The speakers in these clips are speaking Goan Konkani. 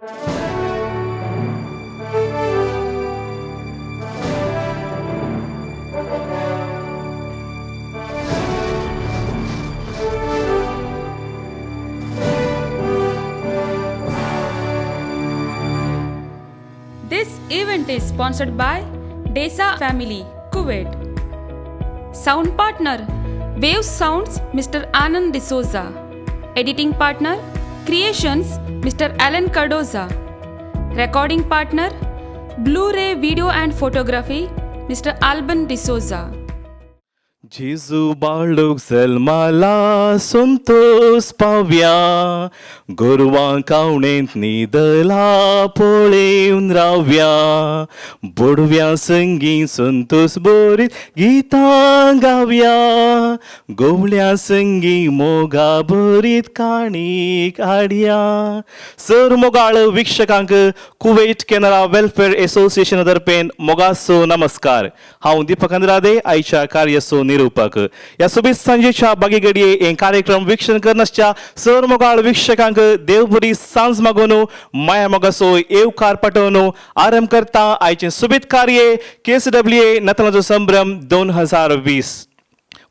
This event is sponsored by Desa Family, Kuwait. Sound partner, Wave Sounds, Mr. Anand D'Souza. Editing partner, Creations, Mr. Alan Cardoza. Recording partner, Blu-ray Video and Photography, Mr. Alban D'Souza. जेजू बाळूक जल्माला संतोस पावया, गोरवां कावणेंत न्हिदला पळेवन रावया, बोडव्या संगी संतोस बरीत गितां गावया, गोवल्या संगी मोगा बरीत काणी काडया. सर मोगाळ वीक्षकांक कुवेट केनरा वेलफेअर एसोसिएशन तर्फेन मोगासो नमस्कार. हांव दीपक अंद्रादे, आयच्या कार्याचो निरूपक. ह्या सोबीत सांजेच्या बागी घडये हे कार्यक्रम वीक्षण करनासच्या सर मोगाळ वीक्षकांक देव बरी सांज मागून, माया मोगासो येवकार पाठोवन आरंभ करता आयचें सोबीत कार्य केसीडब्ल्यूए नातालांचो संभ्रम 2020.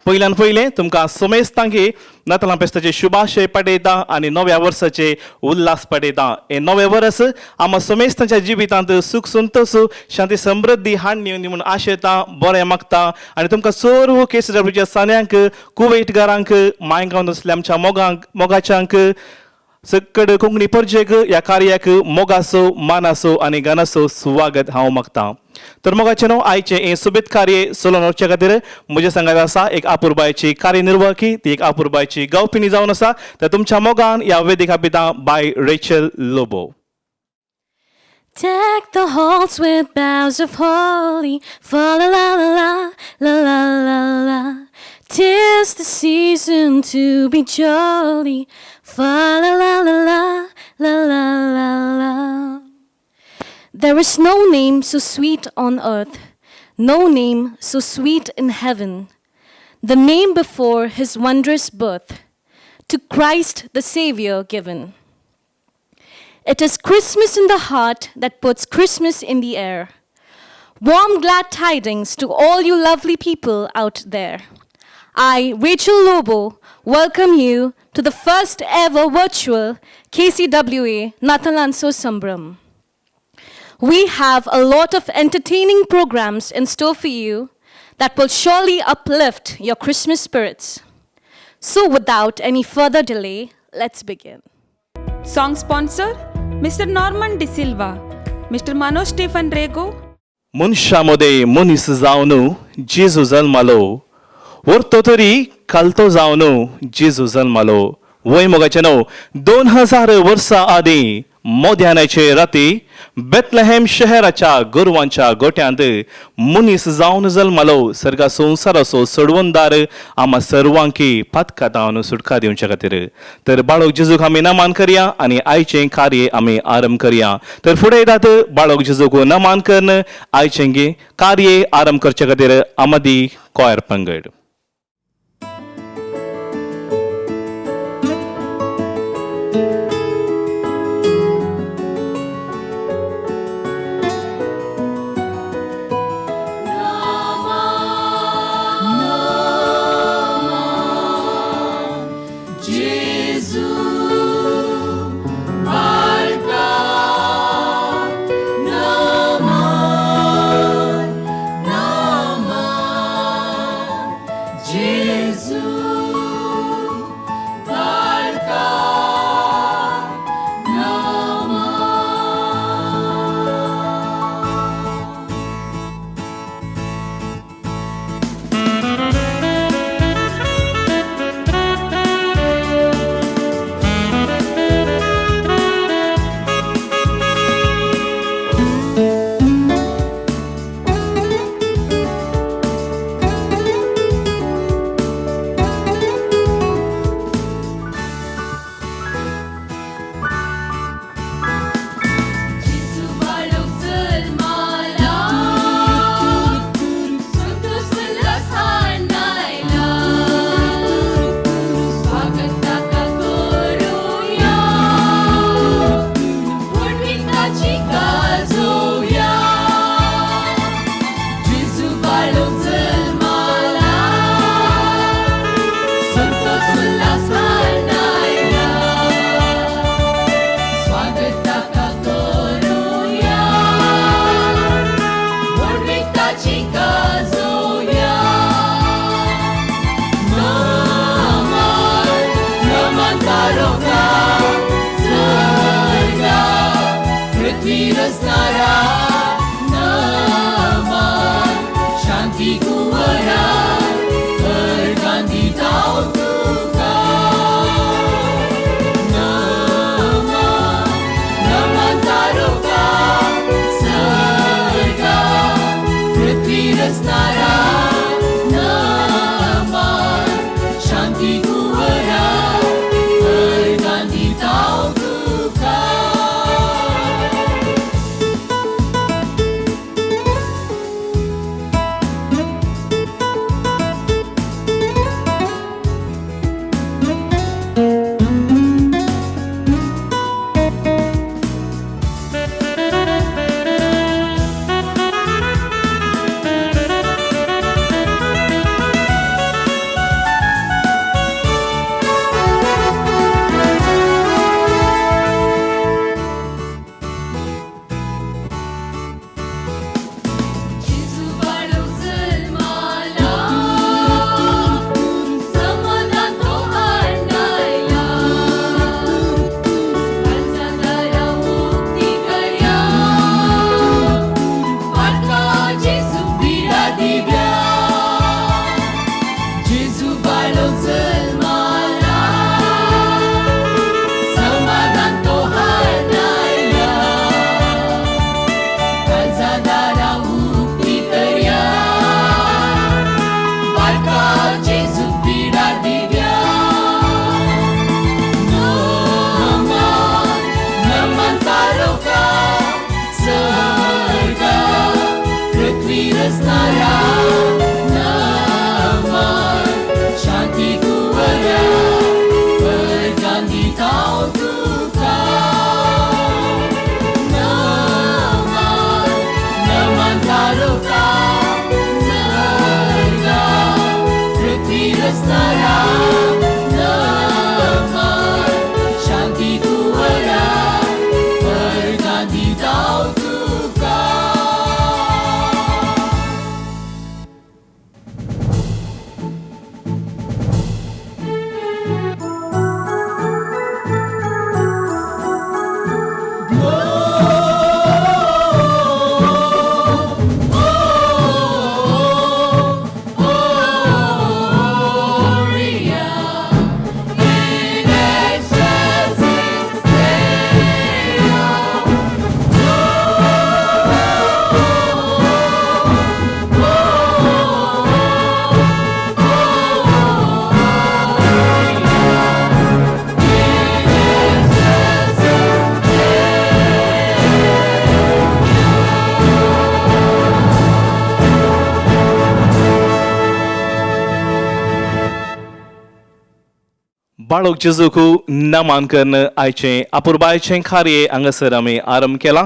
पयल्यान पयलें तुमकां समेस्तांकी नातालां फेस्ताचे शुभाशय पाठयता आनी नव्या वर्साचे उल्हास पाठयता. हें नवें वर्स आमकां समेस्तांच्या जिवितांत सुख, संतोष, शांती, समृद्धी हाडणी म्हूण आशेता, बरें मागता आनी तुमकां सर्व केसीडब्ल्यूच्या सान्यांक, कुवेटगारांक, मायगांव आसल्या आमच्या मोगांक, मोगाच्यांक, सकड कोंकणी परजेक ह्या कार्याक मोगासो, मानासो आनी गानासो सुवागत हांव मागता. तर मोगाचें न्हू, आयचें हें सोबीत कार्य चलोवन वचचे खातीर म्हज्या सांगात आसा एक आपुरबायची कार्यनिर्वाहकी, ती एक आपुरबायची गावपिणी जावन आसा. तर तुमच्या मोगान ह्या वेदिका पिता बाय Rachel Lobo. Deck the halls with boughs of holly, fa la la la la la la la la. 'Tis the season to be jolly, fa la la la la la la la la. There is no name so sweet on earth, no name so sweet in heaven, the name before his wondrous birth, to Christ the Savior given. It is Christmas in the heart that puts Christmas in the air. Warm, glad tidings to all you lovely people out there. I, Rachel Lobo, welcome you to the first ever virtual KCWA Natalanso Sambram. We have a lot of entertaining programs in store for you that will surely uplift your Christmas spirits. So, without any further delay, let's begin. Song sponsor, Mr. Norman De Silva, Mr. Manoj Stephen Rego, मनशा मदें मनीस जावन जेजू जल्मालो, व्हरतो तरी खालतो जावन जेजू जल्मालो. वय मोगाचें न्हू, 2000 वर्सां आदीं मोध्यानाचे राती बेतलहेम शहराच्या गोरवांच्या गोट्यांत मनीस जावन जल्मालो सर्गा संवसाराचो सोडवणदार, आमा सर्वांकी पातकातावन सुटका दिवच्या खातीर. तर बाळक जेजूक आमी नमान करया आनी आयचें कार्य आमी आरंभ करया. तर फुडें येतात बाळक जेजूक नमान करून आयचें कार्य आरंभ करचे खातीर आमदी कॉयर पंगड. Naman, Naman. बाळक जेजूक नमन करून आयचें अपुरबायचें कार्य हांगासर आमी आरंभ केलां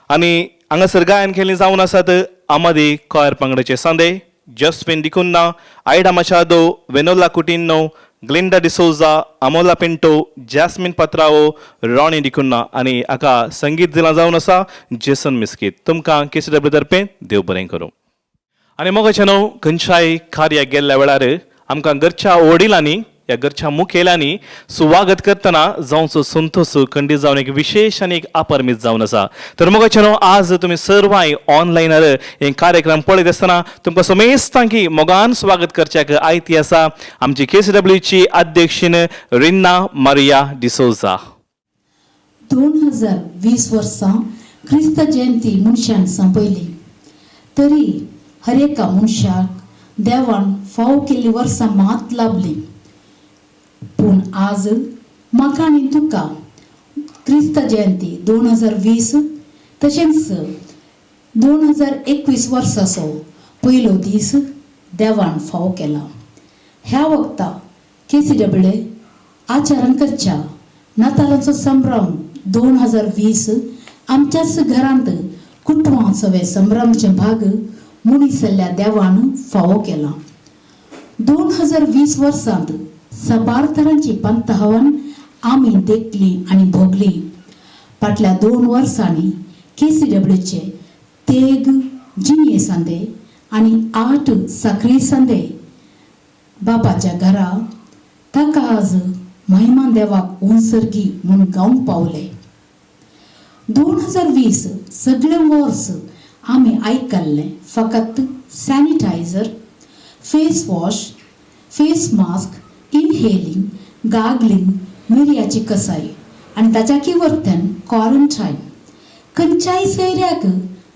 आनी हांगासर गायन केल्लीं जावन आसात आमादी coir पंगडाचे सांदे Jasmine D'Cunha, Ida Machado, Venola Coutinho, Glinda D'Souza, Amola Pinto, Jasmine Patrao, Ronnie D'Cunha आनी हाका संगीत दिलां जावन आसा जेसन मिस्कीत. तुमकां के सी डब्ल्यू तर्फे देव बरें करूं. आनी मोगाचे न्हू, खंयच्याय कार्याक गेल्ल्या वेळार आमकां घरच्या वडिलांनी ह्या घरच्या मुखेल्यांनी सुवागत करतना जावचो संतोश खंडीत जावन एक विशेश आनी एक अपरमीत जावन आसा. तर मोगाचे न्हू, आज तुमी सर्वांय ऑनलायनार हे कार्यक्रम पळयत आसतना तुमकां समेस्तांकी मोगान स्वागत करच्याक आयती आसा आमची के सी डब्ल्यूची अध्यक्षीन रिन्ना मारिया डिसोजा. 2020 वर्सां क्रिस्त जयंती मनशान संपयली तरी हर एका मनशाक देवान फाव केल्ली वर्सां मात लाभली. पूण आज म्हाका आनी तुका क्रिस्त जयंती 2020 तशेंच 2021 वर्साचो पयलो दीस देवान फाव केला. ह्या वखता के सी डब्ल्यू आचरण करच्या नातालांचो संभ्रम 2020 आमच्याच घरांत कुटुंबां सगळे संभ्रमचे भाग मुनिसल्ल्या देवान फावो केला. 2020 वर्सांत साबार तरांची पंतहवन आमी देखली आनी भोगली. फाटल्या 2 वर्सांनी के सी डब्ल्यूचे तेग जिणये सांदे आनी 8 साखळी सांदे बापाच्या घरा ताका आज महिमा देवाक उंसर्गी म्हूण गावंक पावले. 2020 सगळें वर्स आमी आयकल्लें फकत sanitizer, face wash, face mask, inhaling, gargling, मिरयाची कसाय आनी ताच्या वर्तन क्वॉरंटायन. खंयच्याय सोयऱ्याक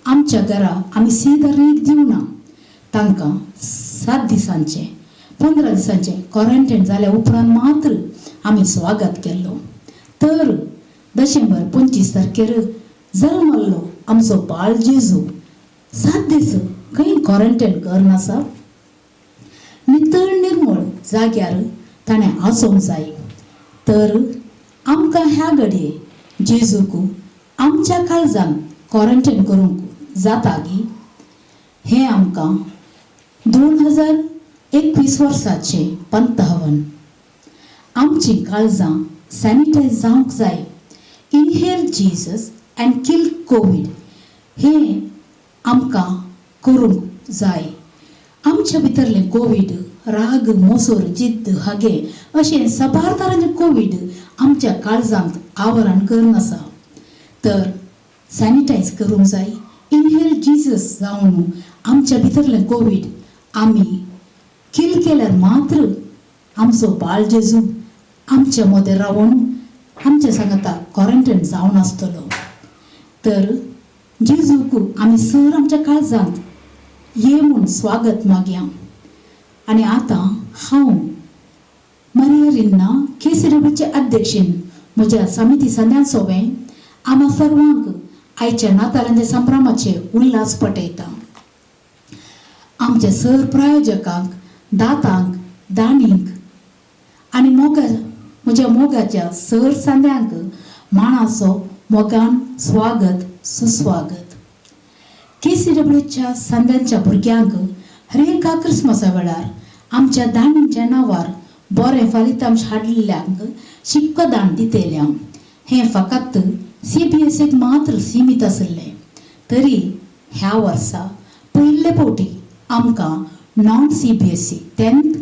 आमच्या घरा आमी सीधा रीक दिवना. तांकां 7 दिसांचें, 15 दिसांचें क्वॉरंटायन जाल्या उपरांत मात्र आमी स्वागत केल्लो. तर डिसेंबर 25 तारखेर जल्मल्लो आमचो बाळ जेजू 7 दीस खंय क्वॉरंटायन करनासा नितळ निर्मळ जाग्यार ताणें आसूंक जाय. तर आमकां ह्या घडये जेजूक आमच्या काळजान क्वॉरंटायन करूंक जाता गी? हें आमकां 2021 वर्साचें पंतहवन. आमचीं काळजां सॅनिटायज जावंक जाय. Inhale Jesus and kill Covid हें आमकां करूंक जाय. आमच्या भितरलें कोवीड, राग, मोसोर, जिद्द, हागे अशें साबार तरांचे कोवीड आमच्या काळजांत आवरण करून आसा. तर सॅनिटायज करूंक जाय. इनहेल जीजस जावन आमच्या भितरलें कोवीड आमी किल केल्यार मात्र आमचो बाळ जेजू आमच्या मदें रावन आमच्या सांगाता क्वॉरंटायन जावन आसतलो. तर जेजूक आमी सर आमच्या काळजांत ये म्हूण स्वागत मागया. आनी आतां हांव मारिया रिन्ना, के सी डब्ल्यूचे अध्यक्षीन, म्हज्या समिती संद्यान सोवें आमा सर्वांक आयच्या नातालांच्या संभ्रमाचे उल्हास पटयता. आमच्या सर प्रायोजकांक, दातांक, दाणींक आनी मोगा म्हज्या मोगाच्या सर सांद्यांक माणाचो मोगान स्वागत सुस्वागत. के सी डब्ल्यूच्या सांद्यांच्या भुरग्यांक हर एका क्रिसमसा वेळार आमच्या दाणींच्या नांवार बरें फलितांश हाडिल्ल्यांक शिक्को दान दितले. हें फकत सी बी एस मात्र सीमीत आशिल्लें तरी ह्या वर्सा पयले फावटी आमकां non CBSE 10th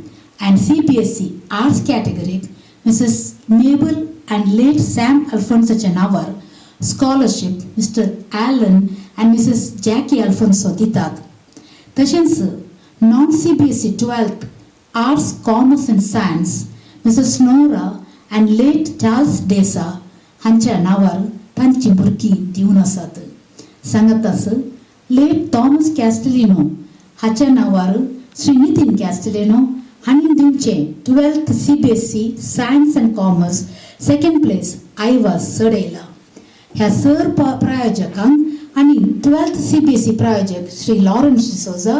and CBSE arts कॅटेगरीक Mrs Mabel and late Sam अल्फोन्साच्या नांवार scholarship Mr Alan and Mrs Jackie Alphonso दितात. तशेंच non CBSE 12th arts, commerce and science Mrs Nora and late Charles D'Sa हांच्या नांवार तांची भुरगीं दिवन आसात. सांगतास लेट थॉमस कॅस्टलिनो हाच्या नांवार श्री नितीन कॅस्टलिनो हांणी दिवचें 12th CBSE science and commerce second place आयवा चडयला. ह्या सर प्रायोजकांक आनी 12th CBSE प्रायोजक श्री लॉरन्स डिसोजा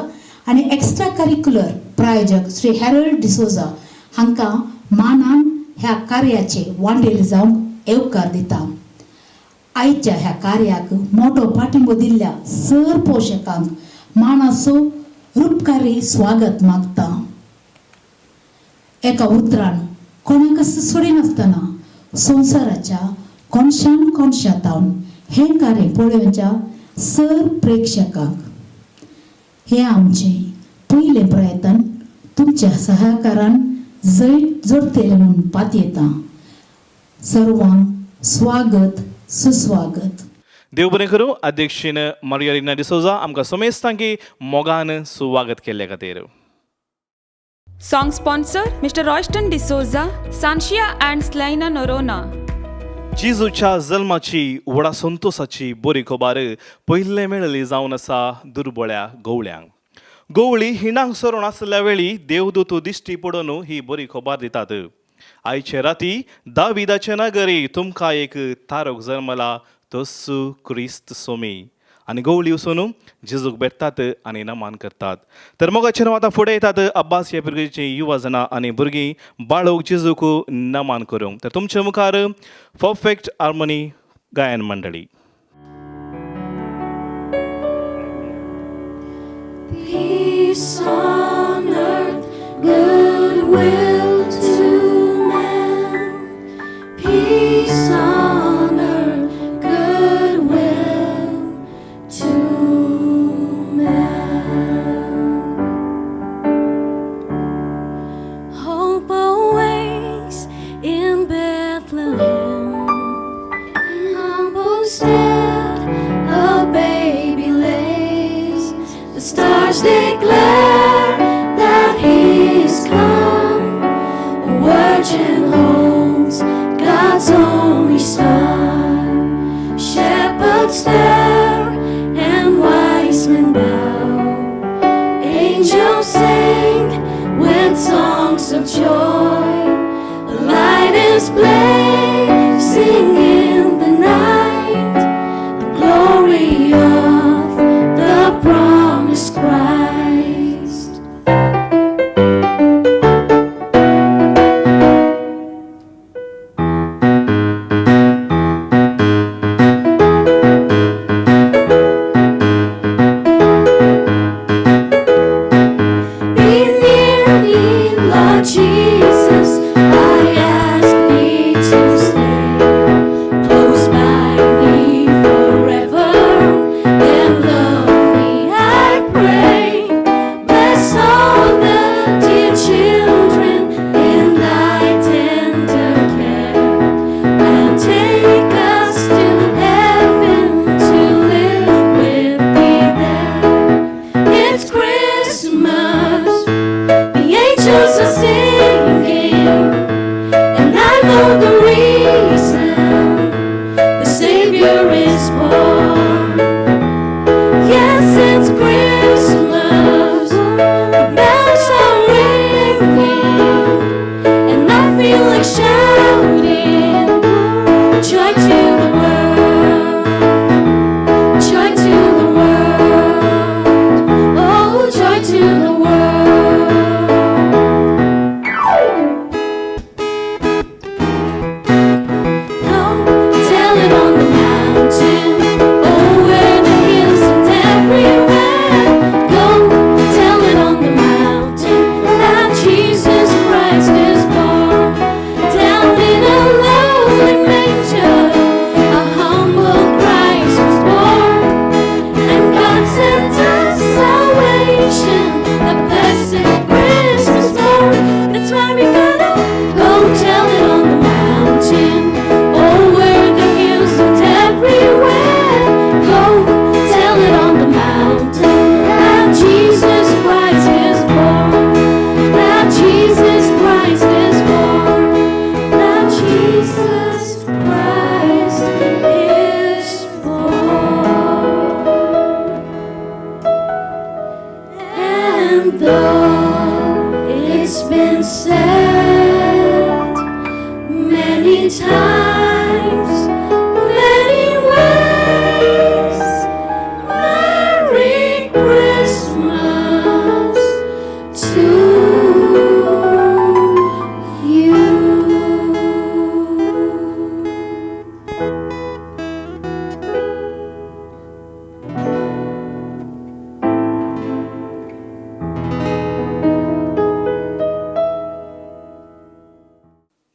आनी एक्स्ट्रा करिक्युलर प्रायोजक श्री हॅरल्ड डिसोजा हांकां मानान ह्या ह्या कार्याचे वांडेल जावंक येवकार दिता. आयच्या ह्या कार्याक मोटो पाठिंबो दिल्ल्या सर पोशकांक मानाचो रुपकारी स्वागत मागता. एका उतरान कोणाकच सोडिनासतना संवसाराच्या कोनशान कोनशांत हें कार्य पळोवच्या सर प्रेक्षकांक हें आमचें पयलें प्रयत्न तुमच्या सहकारान जैत जोडटलें म्हूण पातयेता. सर्वांक स्वागत सुस्वागत. देव बरें करूं अध्यक्षीन मारिया डिसोजा आमकां समेस्तांकी मोगान सुवागत केल्ल्या खातीर. Song sponsor Mr. Royston D'Souza, Sanshia and Slaina Norona. जेजूच्या जल्माची व्हडा संतोसाची बरी खबर पयले मेळली जावन आसा दुर्बळ्या गवळ्यांक. गवळी हिणांक सरून आसल्या वेळी देवदूत दिश्टी पडून ही बरी खबर दितात, आयचे राती दाविदाचे नगरी तुमकां एक तारक जल्मला, तस्सू क्रिस्त सोमी. आनी गवळी वचून जेजूक भेटतात आनी नमान करतात. तर मोगाचे नांव आतां फुडें येतात अब्बास ह्या भुरग्याची युवा जाणां आनी भुरगीं बाळोक जेजूक नमान करूंक. तर तुमचे मुखार परफेक्ट हार्मनी गायन मंडळी. Peace on earth, goodwill to men. Peace on earth, goodwill to men. Hope awakes in Bethlehem. Humble stead, a baby lays. The stars declare that he's come. A virgin holds God's only son. Shepherds stare and wise men bow. Angels sing with songs of joy. A light is blazing in the night. The glory of the promised Christ. Be near me, Lord Jesus.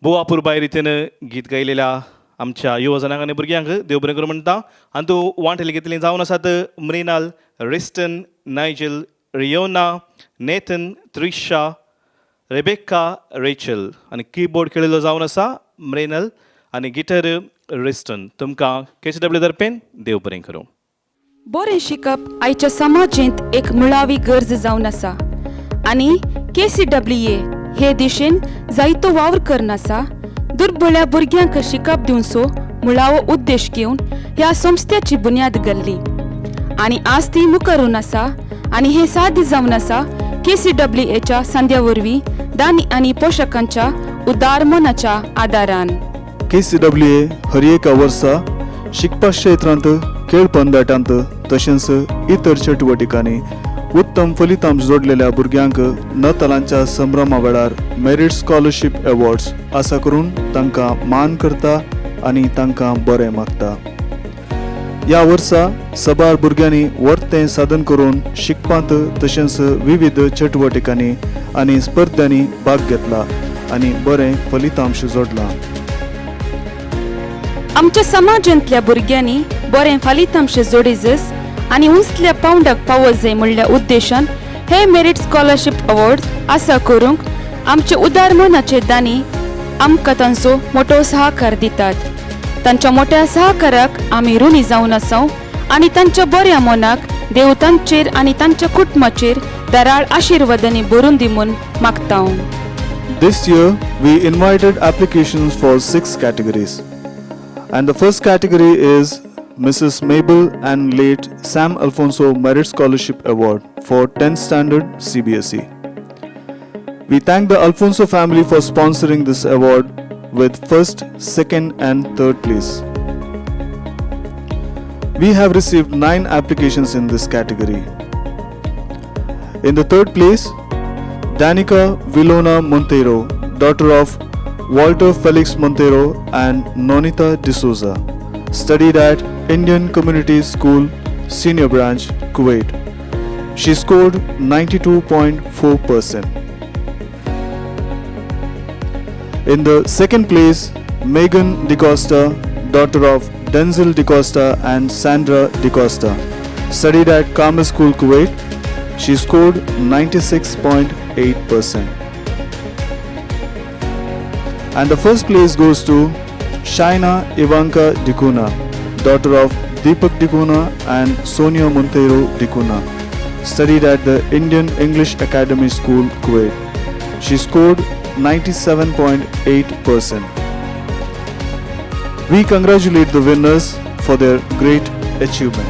भोव अपुरबाय रितीन गीत गायलेल्या आमच्या युवजनांक आनी भुरग्यांक देव बरें करूं म्हणटा. आनी तूं वांटेल घेतली जावन आसात Mrinal, Riston, Nigel, Riona, Nathan, Trisha, Rebecca, Rachel आनी किबोर्ड खेळिल्लो जावन आसा मृणाल आनी गिटर रिस्टन. तुमकां के सी डब्ल्यू दर्पेन देव बरें करूं. बरें शिकप आयच्या समाजेंत एक मुळावी गरज जावन आसा आनी के सी डब्ल्यू ए हे दिशेन जायतो वावर करून आसा. दुर्बळ्या भुरग्यांक शिकप दिवचो मुळावो उद्देश घेवन ह्या संस्थेची बुन्याद घाल्ली आनी आज ती मुखारून आसा आनी हें साध्य जावन आसा के सी डब्ल्यू एच्या संद्या वरवीं दानी आनी पोशकांच्या उदार मनाच्या आदारान. KCWA हर एका वर्सा शिकपा क्षेत्रांत, खेळ पंदाटांत तशेंच इतर चटुवटिकांनी उत्तम फलितांश जोडलेल्या भुरग्यांक नतालांच्या संभ्रमा वेळार मेरीट स्कॉलरशीप अवॉर्ड्स आसा करून तांकां मान करता आनी तांकां बरें मागता. ह्या वर्सा सबार भुरग्यांनी वर्तें साधन करून शिकपांत तशेंच विविध चटुवटिकांनी आनी स्पर्धांनी भाग घेतला आनी बरें फलितांश जोडलां. आमच्या समाजांतल्या भुरग्यांनी बरें फलितांश जोडीजस आनी उंचल्या पावंड्याक पावत जाय म्हणल्या उद्देशान हे मेरीट स्कॉलरशीप अवॉर्ड आसा करूंक आमचे उदार मनाचे दानी आमकां तांचो मोटो सहकार दितात. तांच्या मोट्या सहकाराक आमी ऋणी जावन आसाव आनी तांच्या बऱ्या मनाक देव तांचेर आनी तांच्या कुटुंबाचेर दराळ आशिर्वादांनी भरून दी म्हूण मागता. This year, we invited applications for six categories. And the first category is Mrs. Mabel and late Sam Alfonso Merit Scholarship Award for 10th Standard CBSE. We thank the Alfonso family for sponsoring this award with first, second, and third place. We have received nine applications in this category. In the third place, Danica Vilona Monteiro, daughter of Walter Felix Monteiro and Nonita D'Souza, studied at Indian Community School, Senior Branch, Kuwait. She scored 92.4%. In the second place, Megan DeCosta, daughter of Denzel DeCosta and Sandra DeCosta, studied at Carmel School, Kuwait. She scored 96.8%. And the first place goes to Shaina Ivanka Dicuna, daughter of Deepak Dicuna and Sonia Monteiro Dicuna, studied at the Indian English Academy School, Kuwait. She scored 97.8%. We congratulate the winners for their great achievement.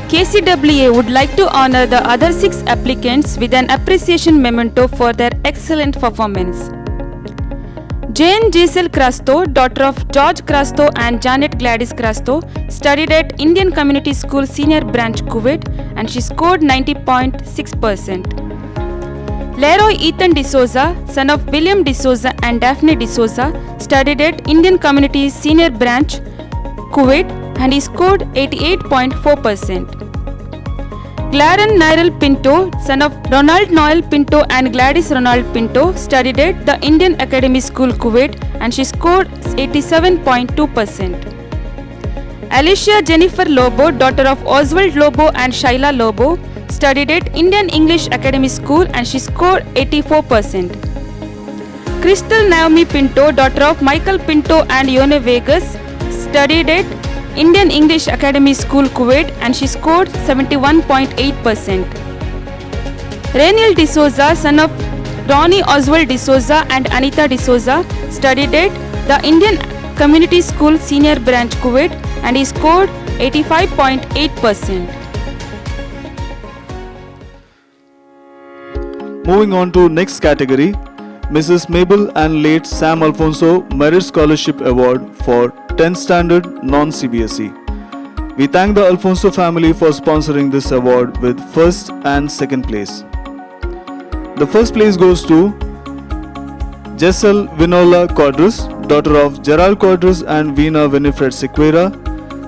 KCWA would like to honor the other six applicants with an appreciation memento for their excellent performance. Jane Giselle Crasto, daughter of George Crasto and Janet Gladys Crasto, studied at Indian Community School Senior Branch, Kuwait, and she scored 90.6%. Leroy Ethan D'Souza, son of William D'Souza and Daphne D'Souza, studied at Indian Community Senior Branch, Kuwait, and he scored 88.4%. Claren Nyrel Pinto, son of Ronald Noel Pinto and Gladys Ronald Pinto, studied at the Indian Academy School, Kuwait, and she scored 87.2%. Alicia Jennifer Lobo, daughter of Oswald Lobo and Shaila Lobo, studied at Indian English Academy School and she scored 84%. Crystal Naomi Pinto, daughter of Michael Pinto and Yone Vegas, studied at Indian English Academy School, Kuwait, and she scored 71.8%. Reniel D'Souza, son of Ronnie Oswald D'Souza and Anita D'Souza, studied at the Indian Community School Senior Branch, Kuwait, and he scored 85.8%. Moving on to next category, Mrs. Mabel and late Sam Alfonso Merit Scholarship Award for 10th Standard Non-CBSE. We thank the Alfonso family for sponsoring this award with first and second place. The first place goes to Jessel Vinola Quadros, daughter of Gerald Quadros and Veena Winifred Sequeira,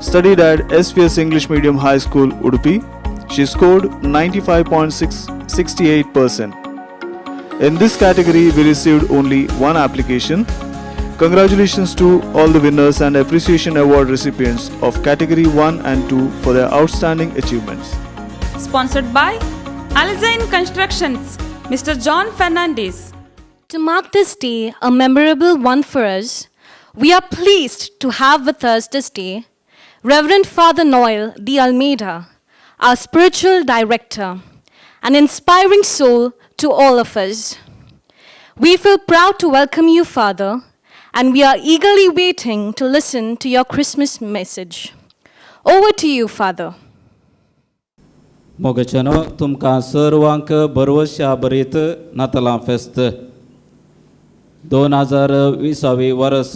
studied at SVS English Medium High School, Udupi. She scored 95.668%. In this category, we received only one application. Congratulations to all the winners and appreciation award recipients of category 1 and 2 for their outstanding achievements. Sponsored by Alzain Constructions, Mr. John Fernandez. To mark this day a memorable one for us, we are pleased to have with us this day Reverend Father Noel de Almeida, our spiritual director, an inspiring soul to all of us. We feel proud to welcome you, Father, and we are eagerly waiting to listen to your Christmas message. Over to you, Father. मोगेच्यानो तुमकां सर्वांक बरवशा बरीत नातलां फेस्त. 2020 वरस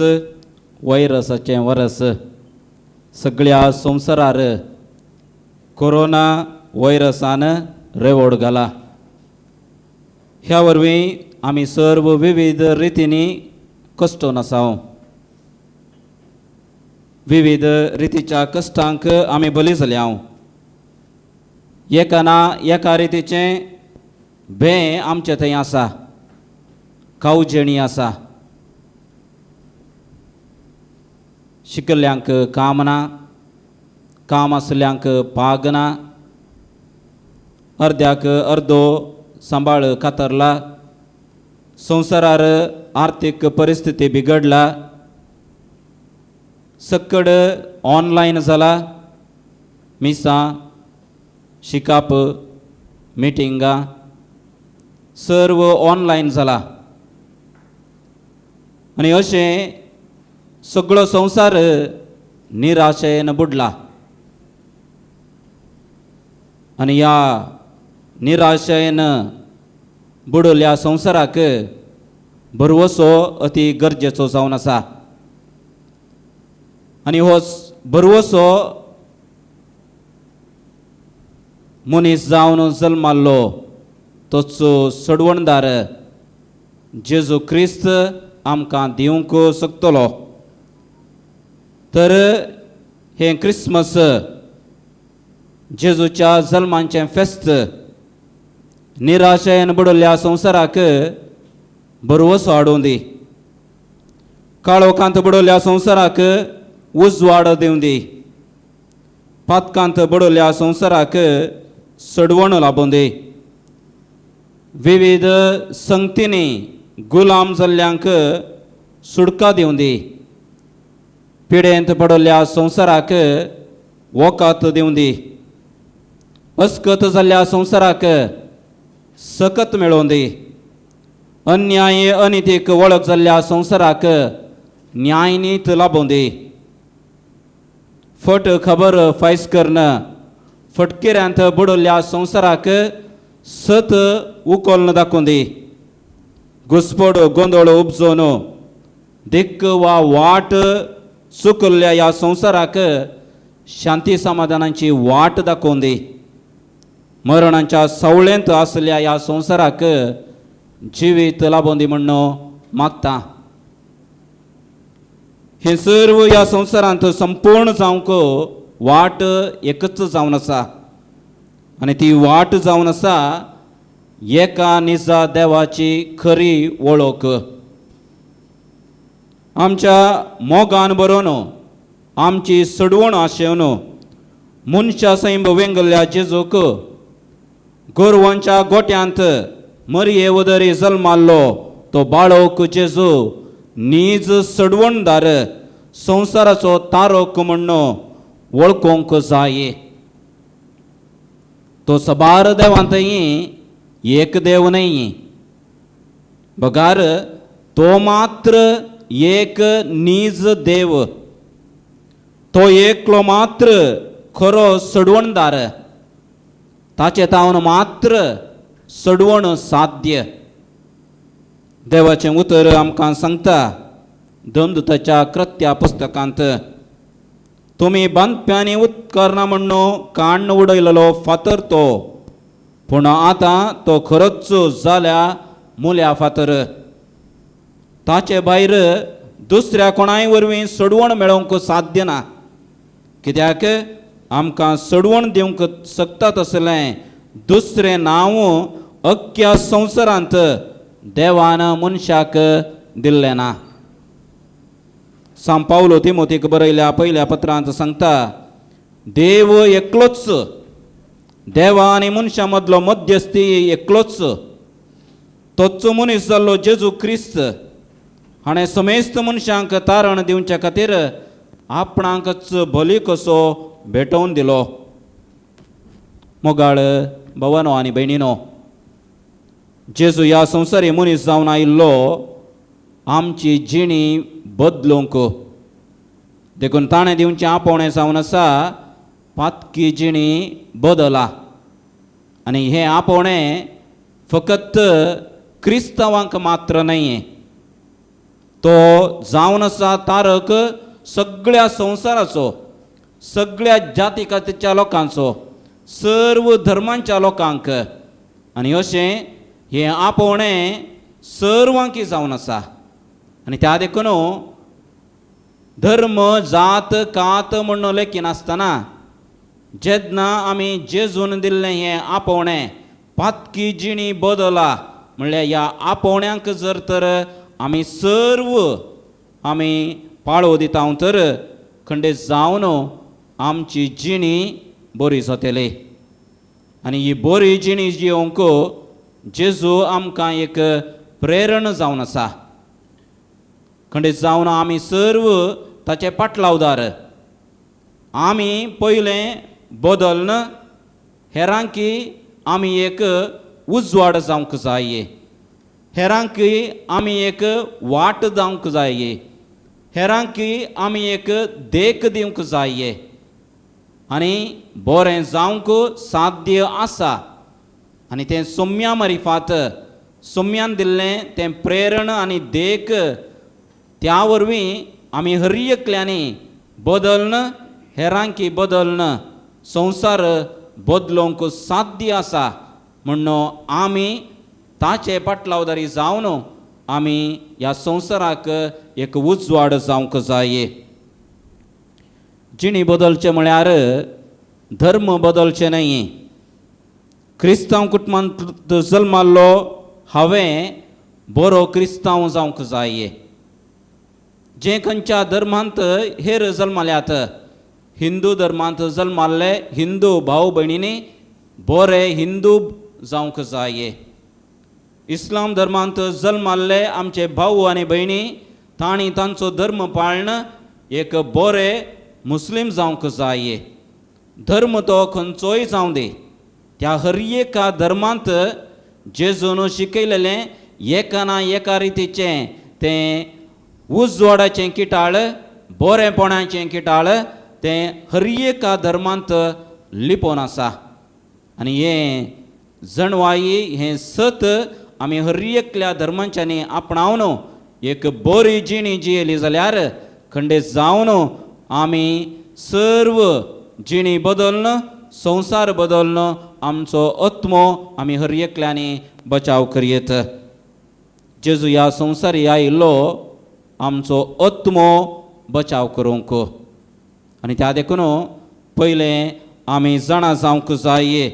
वैरसाचें वरस. सगळ्या संवसारार कोरोना वैरसान रेवोड घाला. ह्या वरवीं आमी सर्व विविध रितींनी कश्टोन आसाव. विविध रितीच्या कश्टांक आमी बली जाल्या. एका ना एका रितीचें भें आमचे थंय आसा, कावजेणी आसा. शिकल्ल्यांक काम ना, काम आसल्ल्यांक पाग ना, अर्द्याक अर्दो सांबाळ कातरला. संवसारार आर्थीक परिस्थिती बिगडला, सक्कड ऑनलायन जाला. मिसां, शिकाप, मिटिंगां सर्व ऑनलायन जाला आनी अशें सगळो संवसार निराशेन बुडला. आनी ह्या निराशेन बुडल्या संवसाराक भरवसो अती गरजेचो जावन आसा. आनी हो भरवसो मनीस जावन जल्माल्लो तोच सडवणदार जेजू क्रिस्त आमकां दिवंक शकतलो. तर हें क्रिसमस जेजूच्या जल्मांचें फेस्त निराशेन बुडल्ल्या संवसाराक भरवसो हाडूं दी, काळोखांत बुडवल्ल्या संवसाराक उजवाड दिवं दी, पातकांत बुडवल्ल्या संवसाराक सडवण लाबूं दी, विविध संगतींनी गुलाम जाल्ल्यांक सुटका दिवं दी, पिडेंत पडल्ल्या संवसाराक वखद दिवं दी, अस्कत जाल्ल्या संवसाराक सकत मेळोवन दी, अन्याय अनितीक वळख जाल्ल्या संवसाराक न्यायनीत लाबोवन दी, फट खबर फायस करून फटकिऱ्यांत बुडवल्ल्या संवसाराक सत उखोल्न दाखोवन दी, घुसपड गोंदळ उपजोवन दिक्क वा वाट चुकल्ल्या ह्या संवसाराक शांती समाधानाची वाट दाखोवन दी, मरणाच्या सावळेंत आसल्या ह्या संवसाराक जिवीत लाबोवन दी म्हण मागता. हें सर्व ह्या संवसारांत संपूर्ण जावंक वाट एकच जावन आसा आनी ती वाट जावन आसा एका निजा देवाची खरी वळख. आमच्या मोगान बरोवन आमची सडवण आशेवन मनशा सैंब वेंगल्ल्या जेजूक गोरवांच्या गोट्यांत मरये वदरी जल्माल्लो तो बाळोक जेजू नीज सडवणदार संवसाराचो तारोक म्हण्ण वळखूंक जाय. तो सबार देवांतय एक देव न्हय, बगार तो मात्र एक नीज देव, तो एकलो मात्र खरो सडवणदार, ताचे तावन मात्र सडवण साध्य. देवाचें उतर आमकां सांगता दमदूताच्या कृत्या पुस्तकांत, तुमी बांदप्यांनी उत्करना म्हण्ण काण्ण उडयलेलो फातर तो, पूण आतां तो खरोच जाल्या मुल्या फातर. ताचे भायर दुसऱ्या कोणाय वरवीं सडवण मेळोवंक साध्य ना, कित्याक आमकां सडवण दिवंक शकता तसलें दुसरें नांव अख्ख्या संवसारांत देवान मनशाक दिल्लें ना. सांव पावलो तिमोतीक बरयल्या पयल्या पत्रांत सांगता, देव एकलोच, देवा आनी मनशां मदलो मध्यस्थी एकलोच, तोच मनीस जाल्लो जेजू क्रिस्त हाणें समेस्त मनशांक तारण दिवच्या खातीर आपणाकच बली कसो भेटोवन दिलो. मोगाळ भवनो आनी भयणीनो, जेजू ह्या संवसारी मनीस जावन आयिल्लो आमची जिणी बदलूंक. देखून ताणें दिवचें आपोवणें जावन आसा पातकी जिणी बदला. आनी हें आपोवणें फकत क्रिस्तांवांक मात्र न्हय, तो जावन आसा तारक सगळ्या संवसाराचो, सगळ्या जाती कातीच्या लोकांचो, सर्व धर्मांच्या लोकांक. आनी अशें हें आपोवणें सर्वांकी जावन आसा. आनी त्या देखून धर्म जात कात म्हूण लेखिनासतना जेन्ना आमी जेजून दिल्लें हें आपोवणें पातकी जिणी बदला म्हणल्यार ह्या आपोवण्यांक जर तर आमी सर्व आमी पाळो दिता तर खंडे जावन आमची जिणी बरी जातली. आनी ही बरी जिणी जियोंक जेजू आमकां एक प्रेरण जावन आसा. खंडे जावन आमी सर्व ताचे पाटलावदार, आमी पयलें बदल्न हेरांकी आमी एक उजवाड जावंक जाय, हेरांकी आमी एक वाट जावंक जाय, हेरांकी आमी एक देख दिवंक जाय. आनी बरें जावंक साध्य आसा. आनी तें सोम्या मारिफात सोम्यान दिल्लें तें प्रेरण आनी देख त्या वरवीं आमी हर एकल्यांनी बदल्न हेरांकी बदल्न संवसार बदलोवंक साध्य आसा म्हूण आमी ताचे पाटलावदारी जावन आमी ह्या संवसाराक एक उजवाड जावंक जाय. जिणी बदलचें म्हळ्यार धर्म बदलचें न्हय. क्रिस्तांव कुटुंबांत जल्माल्लो हांवें बरो क्रिस्तांव जावंक जाय. जे खंयच्या धर्मांत हेर जल्माल्यात, हिंदू धर्मांत जल्माल्ले हिंदू भाव भयणींनी बरे हिंदू जावंक जाय. इस्लाम धर्मांत जल्माल्ले आमचे भाऊ आनी भयणी तांणी तांचो धर्म पाळन एक बरे मुस्लीम जावंक जाय. धर्म तो खंयचोय जावं दी, त्या हर एका धर्मांत जेजून शिकयलेलें एका ना एका रितीचें तें उजवाडाचें किटाळ, बरेपणाचें किटाळ तें हर एका धर्मांत लिपोवन आसा. आनी हें जणवाई हें सत आमी हर एकल्या धर्मांच्यांनी आपणावन एक बरी जिणी जियेली जाल्यार खंडे जावन आमी सर्व जिणी बदल्न संवसार बदल्न आमचो आत्मो आमी हर एकल्यांनी बचाव करयेत. जेजू ह्या संवसारी आयिल्लो आमचो आत्मो बचाव करूंक. आनी त्या देखून पयलें आमी जाणा जावंक जाय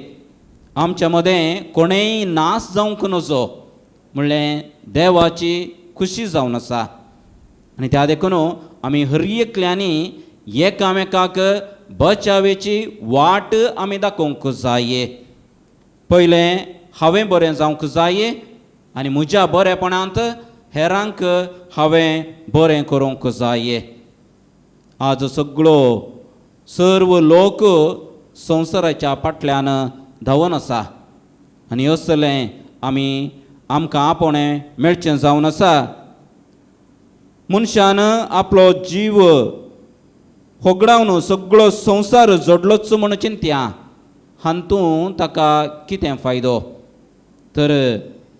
आमच्या मदें कोणेय नाश जावंक नजो म्हणलें देवाची खुशी जावन आसा. आनी त्या देखून आमी हर एकल्यांनी एकामेकाक बचावेची वाट आमी दाखोवंक जाय. पयलें हांवें बरें जावंक जाय आनी म्हज्या बरेपणांत हेरांक हांवें बरें करूंक जाय. आज सगळो सर्व लोक संवसाराच्या फाटल्यान धांवन आसा आनी असलें आमी आमकां आपोवणें मेळचें जावन आसा. मनशान आपलो जीव होगडावन सगळो संवसार जोडलोच म्हूण चिंत्या, हातूंत ताका कितें फायदो? तर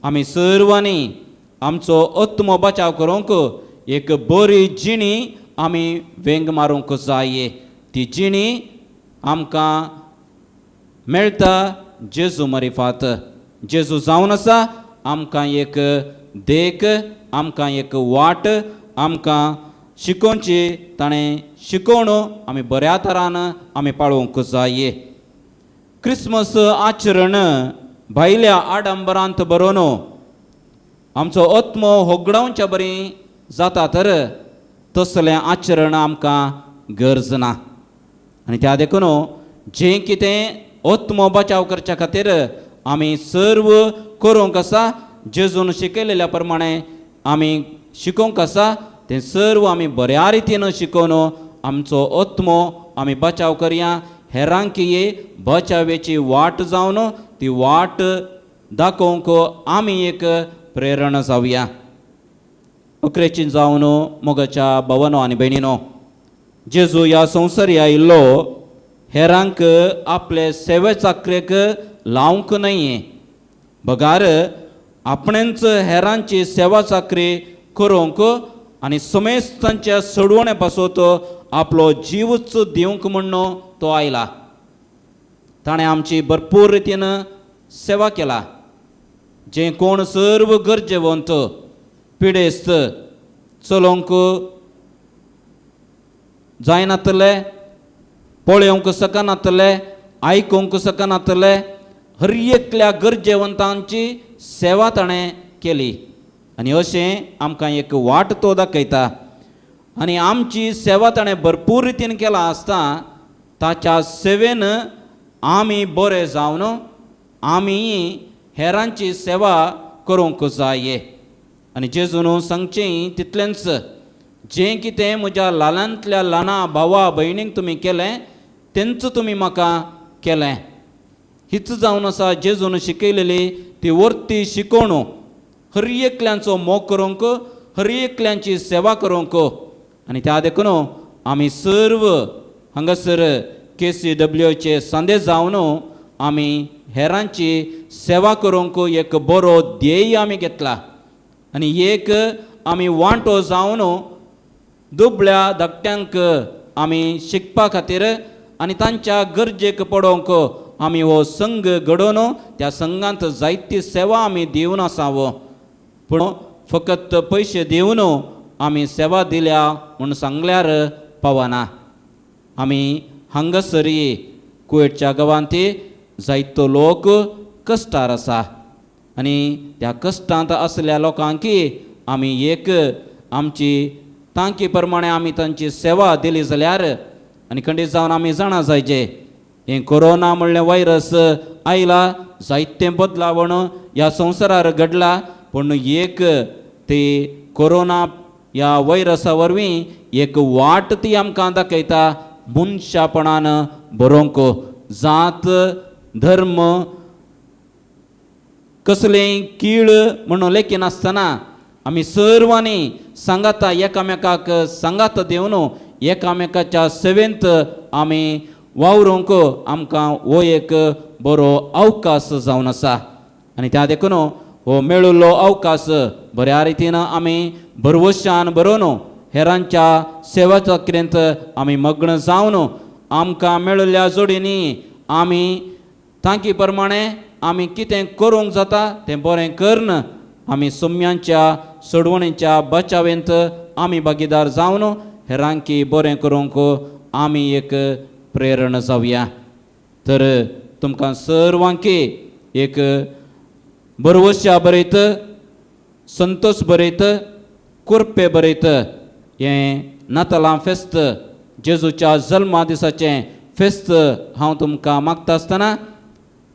आमी सर्वांनी आमचो आत्मो बचाव करूंक एक बरी जिणी आमी वेंग मारूंक जाय. ती जिणी आमकां मेळटा जेजू मरिफात. जेजू जावन आसा आमकां एक देख, आमकां एक वाट, आमकां शिकोवची ताणें शिकोवण आमी बऱ्या तरान आमी पाळोवंक जाय. क्रिसमस आचरण भायल्या आडंबरांत बरोवन आमचो आत्मो होगडावच्या बरी जाता तर तसलें आचरण आमकां गरज ना. आनी त्या देखून जें कितें आत्मो बचाव करच्या खातीर आमी सर्व करूंक आसा, जेजून शिकयलेल्या प्रमाणे आमी शिकोवंक आसा, तें सर्व आमी बऱ्या रितीन शिकोवन आमचो आत्मो आमी बचाव करया. हेरांकीय बचावेची वाट जावन ती वाट दाखोवंक आमी एक प्रेरणा जावया. अकरेची जावन मोगाच्या भावानो आनी भयणीनो, जेजू ह्या संवसारी आयिल्लो हेरांक आपले सेवे चाकरेक लावंक न्हय, बगार आपणेंच हेरांची सेवा चाकरी करूंक आनी समेस्तांच्या सोडवणे पासत आपलो जीवच दिवंक म्हूण तो आयला. ताणें आमची भरपूर रितीन सेवा केला. जे कोण सर्व गरजेवंत पिडेस्त चलोवंक जायनातले, पळोवंक शकनातले, आयकूंक शकनातले, हर एकल्या गरजेवंतांची सेवा ताणें केली. आनी अशें आमकां एक वाट तो दाखयता. आनी आमची सेवा ताणें भरपूर रितीन केला आसता ताच्या सेवेन आमी बरे जावन आमी हेरांची सेवा करूंक जाय. आनी जेजून सांगचें तितलेंच, जें कितें म्हज्या ल्हानांतल्या ल्हाना भावा भयणींक तुमी केलें तेंच तुमी म्हाका केलें. हीच जावन आसा जेजून शिकयलेली ती वर्ती शिकोवणू, हर एकल्यांचो मोग करूंक, हर एकल्यांची सेवा करूंक. आनी त्या देखून आमी सर्व हांगासर KCWचे संदेश जावन आमी हेरांची सेवा करूंक एक बरो ध्येय आमी घेतला. आनी एक आमी वांटो जावन दुबळ्या धाकट्यांक आमी शिकपा खातीर आनी तांच्या गरजेक पडोवंक आमी हो संघ घडोवन त्या संघांत जायती सेवा आमी दिवन आसाव. पूण फकत पयशे दिवन आमी सेवा दिल्या म्हूण सांगल्यार पावना. आमी हांगासरी कुवेटच्या गांवांत जायतो लोक कश्टार आसा आनी त्या कश्टांत आसल्या लोकांकी आमी एक आमची तांकी प्रमाणे आमी तांची सेवा दिली जाल्यार आनी खंडीत जावन आमी जाणा जायचे हें कोरोना म्हणलें व्हायरस आयला, जायतें बदलावण ह्या संवसारार घडला, पूण एक ती कोरोना ह्या व्हायरसा वरवीं एक वाट ती आमकां दाखयता मनशापणान बरोवंक. जात धर्म कसलें कीळ म्हणून लेखिनासतना आमी सर्वांनी सांगाता एकामेकाक सांगात दिवन एकामेकाच्या सेवेंत आमी वावरूंक आमकां हो एक बरो अवकाश जावन आसा. आनी त्या देखून हो मेळिल्लो अवकाश बऱ्या रितीन आमी भरवशान बरोवन हेरांच्या सेवा चक्रेंत आमी मग्न जावन आमकां मेळिल्ल्या जोडींनी आमी तांकी प्रमाणे आमी कितें करूंक जाता तें बरें करून आमी सोम्यांच्या सोडवणीच्या बचावेंत आमी भागीदार जावन हेरांकी बरें करूंक आमी एक प्रेरणा जावया. तर तुमकां सर्वांकी एक बरवश्या बरयत, संतोष बरयत, कुरपे बरयत हें नातालां फेस्त जेजूच्या जल्मा दिसाचें फेस्त हांव तुमकां मागता आसतना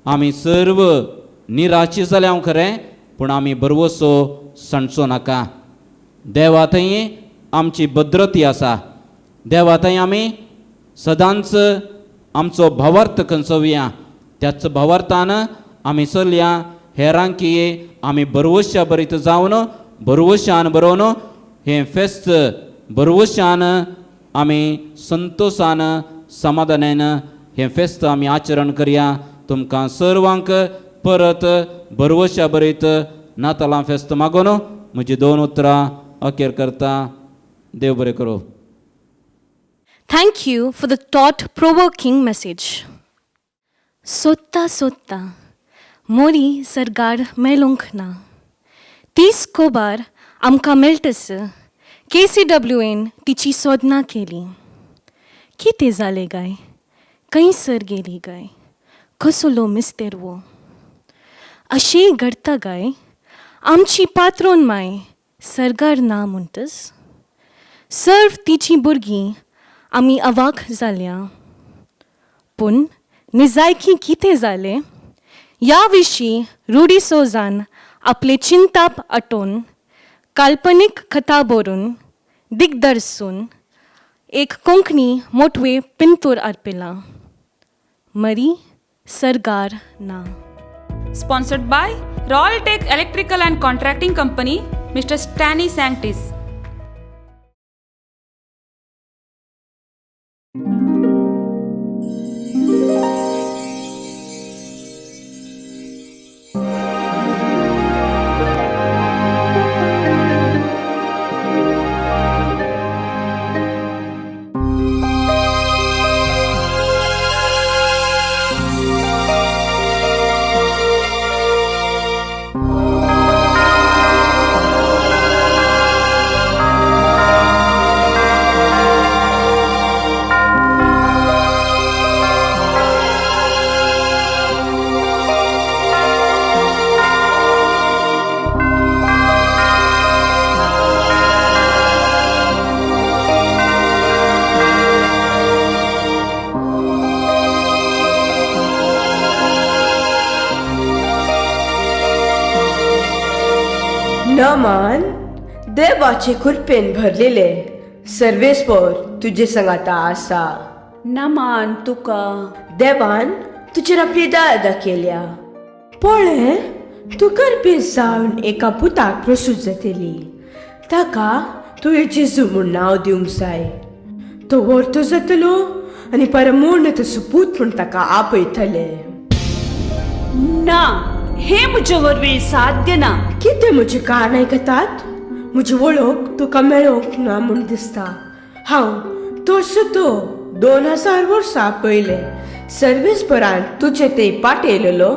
आमी सर्व निराशी जाल्या हांव खरें, पूण आमी बरवसो सांडचो नाका. देवा थंय आमची भद्रती आसा, देवा थंय आमी सदांच आमचो भावार्थ खंचोवया, त्याच भावार्थान आमी चलया हेरांकी आमी बरवश्या बरीत जावन बरवश्यान बरोवन हें फेस्त बरवश्यान आमी संतोशान समाधानान हें फेस्त आमी आचरण करया. तुमकां सर्वांक परत बरवश्या बरीत नातालां फेस्त मागून म्हजी दोन उतरां अखेर करता. देव बरें करूं. Thank you for the thought provoking message. सोदता सोदता मोरी सरगार मेळूंक ना, तीच कोबार आमकां मेळटस KCWN तिची सोदना केली. कितें जालें गाय, खंयसर गेली गाय, कसलो मिस्तेर वो, अशें घडता गाय, आमची पात्रोन माय सरगार ना म्हणटस. सर्व तिचीं भुरगीं आमी अवाक जाल्या. पूण निजायकी कितें जालें ह्या विशीं रुडी सोजान आपलें चिंताप आटोवन काल्पनीक कथा बरोवन दिग्दर्सून एक कोंकणी मोटवे पिंतूर अर्पिलां. मरी सरगार ना. Sponsored by Royal Tech Electrical and Contracting Company, Mr. Stany Sanctis. नमान देवाचे कृपेन भरलेले सर्वेस्पर तुजे संगाता आसा. नमान तुका. देवान तुजेर आपली दया दाखयल्या. पळय, तूं गर्भेस्त जावन एका पुताक प्रसूत जातली. ताका तुवें जेजू म्हूण नांव दिवंक जाय. तो व्हरतो जातलो आनी परमूर्ण तसो पूत म्हूण ताका आपयतले. ना, हें म्हजे वरवीं साध्य ना. कितें म्हजें कान आयकतात? म्हजी वळख तुका मेळोवंक ना म्हूण दिसता. हांव तसो तो 2000 वर्सां पयलें सर्वेस्परान तुजे ते पाटयलेलो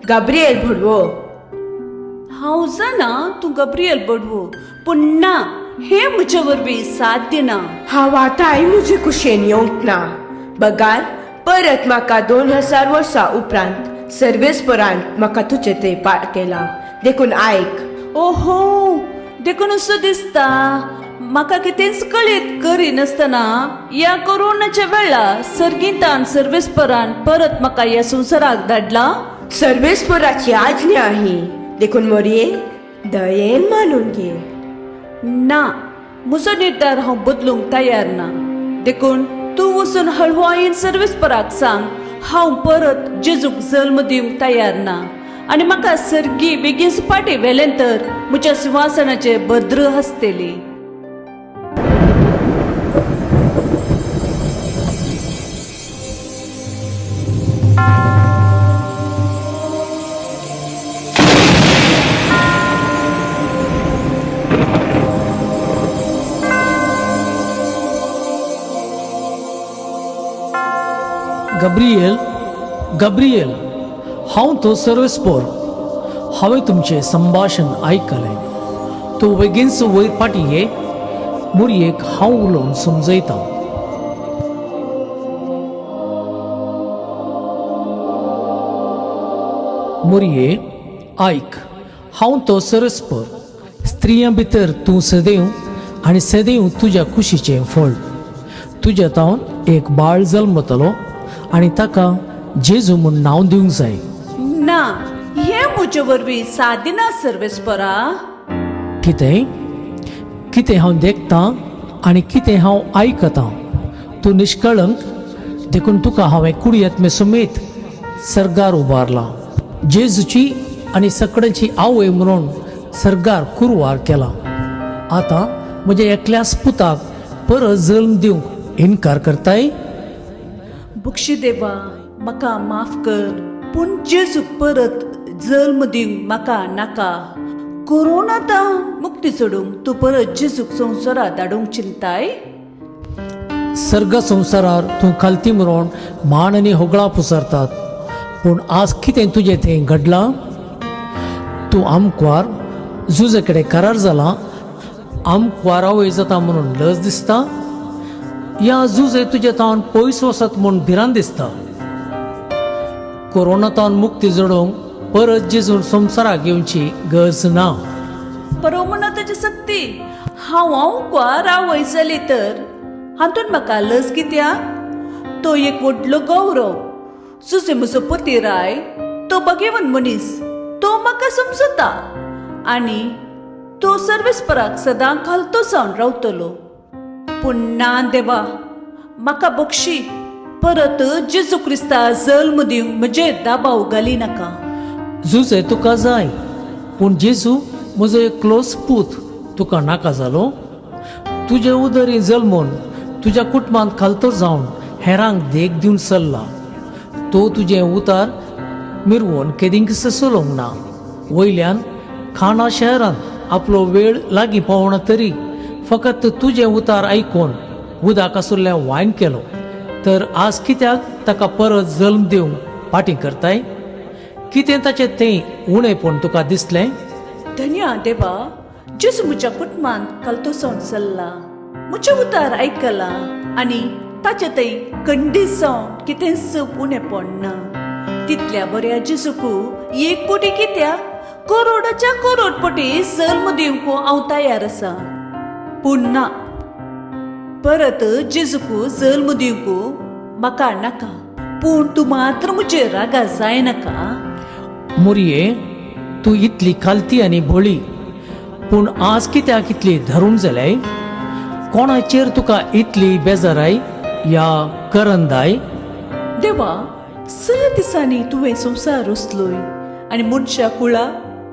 गाब्रिएल भडवो. हांव जाणा तूं गब्रियल बडवो, पूण ना, हें म्हजे वरवीं साध्य ना. हांव आतांय म्हजे कुशेन येवंक ना. बगार परत म्हाका 2000 वर्सां उपरांत सर्वेस्परान म्हाका तुजे थंय पाठयला. देखून आयक. ओहो, देखून असो दिसता म्हाका कितेंच कळीत करिनासतना ह्या कोरोनाच्या वेळार सर्गीतान सर्वेस्परान परत म्हाका ह्या संवसाराक धाडला. सर्वेस्पराची आज्ञा ही, देखून मोरये दयेन मानून घे. ना, म्हजो निर्धार हांव बदलूंक तयार ना. देखून तूं वचून हळवायेन सर्वेस्पराक सांग, हांव परत जेजूक जल्म दिवंक तयार ना आनी म्हाका सर्गी बेगीन फाटीं व्हेलें तर म्हज्या सिंहासनाचे भद्र आसतली. गब्रियल, गब्रियल, हांव तो सर्वेस्पोर. हांवें तुमचें संभाशण आयकलें. तूं बेगीनच वयर फाटीं ये. मुरयेक हांव उलोवन समजयतां. मुरये आयक, हांव तो सर्वेस्पोर. स्त्रियां भितर तूं सदैव आनी सदैव तुज्या कुशीचें फळ. तुज्या तावन एक बाळ जल्मतलो आनी ताका जेजू म्हूण नांव दिवंक जाय. ना, हें म्हजे वरवीं साध्य ना सर्वेस्परा. कितें कितें हांव देखतां आनी कितें हांव आयकतां. तूं निश्कळंक, देखून तुका हांवें कुडयत्मे समेत सर्गार उबारलां. जेजूची आनी सकड्यांची आवय म्हणून सर्गार कुरवार केला. आतां म्हज्या एकल्याच पुताक परत जल्म दिवंक इनकार करताय? बक्षी देवा, म्हाका माफ कर, पूण जेजूक परत जल्म दिवंक म्हाका नाका. कोरोना आतां मुक्ती सोडूंक तूं परत जेजूक संवसारात धाडूंक चिंताय? सर्ग संवसारार तूं खालती म्हणून मान आनी होगळां पुसरतात, पूण आज कितें तुजें थंय घडलां? तूं आमकवार जुजे कडेन करार जाला. आमकवार आवय जाता म्हणून लज दिसता, या जुजे तुजे तावन पयस वचत म्हूण भिरांत दिसता? कोरोना तावन मुक्ती जोडूंक परत जेजून संवसाराक येवची गरज ना. परमनाथाची शक्ती, हांव आंवकवार आवय जाली तर हातूंत म्हाका लज कित्याक? तो एक व्हडलो गौरव. सुसे म्हजो पती राय तो बगेवन मनीस, तो म्हाका समजता आनी तो सर्वेस्पराक सदां घालतो जावन रावतलो. पूण ना देवा, म्हाका बक्षी परत जेजू क्रिस्ता जल्म दिवंक म्हजेर दबाव घाली नाका. जुजे तुका जाय, पूण जेजू म्हजो एक क्लोज पूत तुका नाका जालो? तुजे उदरी जल्मून तुज्या कुटुंबांत खालतो जावन हेरांक देख दिवन चल्ला. तो तुजें उतार मिरवोन केदिंकस चलोवंक ना. वयल्यान खाणा शहरांत आपलो वेळ लागीं पावना तरी फकत तुजें उतार आयकून उदक आसुल्लें वायन केलो तर आज कित्याक ताका परत जल्म दिवंक फाटीं करताय? कितें ताचें तें उणेपण तुका दिसलें? धन्या देवा, जेजू म्हज्या कुटुंबांत खालतो जावन चल्ला, म्हजें उतार आयकलां आनी ताचे थंय खंडीत जावन कितेंच उणेपण ना. तितल्या बऱ्या जेजूक एक पटी कित्याक, करोडाच्या करोड पटी जल्म दिवंक हांव तयार आसा. पूण ना, परत जेजूक जल्म दिवंक म्हाका नाका. पूण तूं मात्र म्हजेर रागा जायनाका. मोरये, तूं इतली खालती आनी भोळी, पूण आज कित्याक इतली धरून जाल्याय? कोणाचेर तुका इतली बेजाराय या करंदाय? देवा, स दिसांनी तुवें संवसार रचलोय आनी मनशा कुळा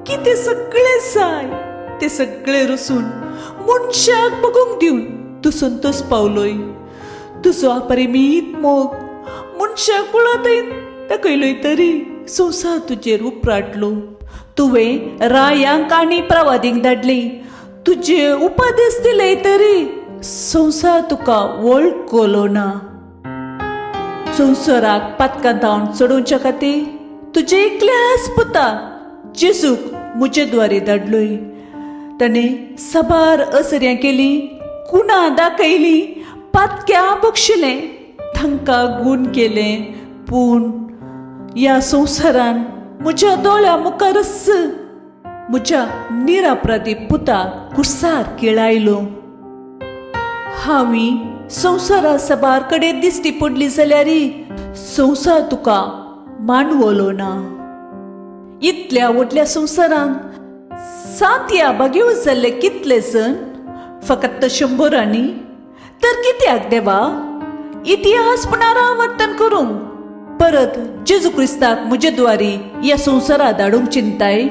कितें सगळें जाय तें सगळें रचून मनशाक बगूंक दिवन तूं संतोश पावलोय. तुजो अपरिमीत मोग मनशा कुळा थंय दाखयलोय तरी संवसार तुजेर उपराटलो. तुवें रायांक आनी प्रवादींक धाडली, तुजे उपदेश दिले तरी संवसार तुका वळखलो ना. संवसाराक पातकां धांवन चडोवच्या खातीर तुजे एकल्याच पुता जेजूक म्हजे द्वारे धाडलोय. ताणें साबार असऱ्यां केली, कुणां दाखयली, पातक्यां बक्षिलें, तांकां गूण केलें. पूण ह्या संवसारान म्हज्या दोळ्या मुखारच म्हज्या निरापराधी पुताक कुर्सार केळायलो. हांवें संवसारा साबार कडेन दिश्टी पडली जाल्यार संवसार तुका मांडवलो ना. इतल्या व्हडल्या संवसारान सात बागेव जाल्ले कितले जण, फकत शंबरांनी. तर कित्याक देवा इतिहास पुनरावर्तन करूंक परत जेजू क्रिस्ताक म्हजे द्वारी ह्या संवसारात धाडूंक चिंताय?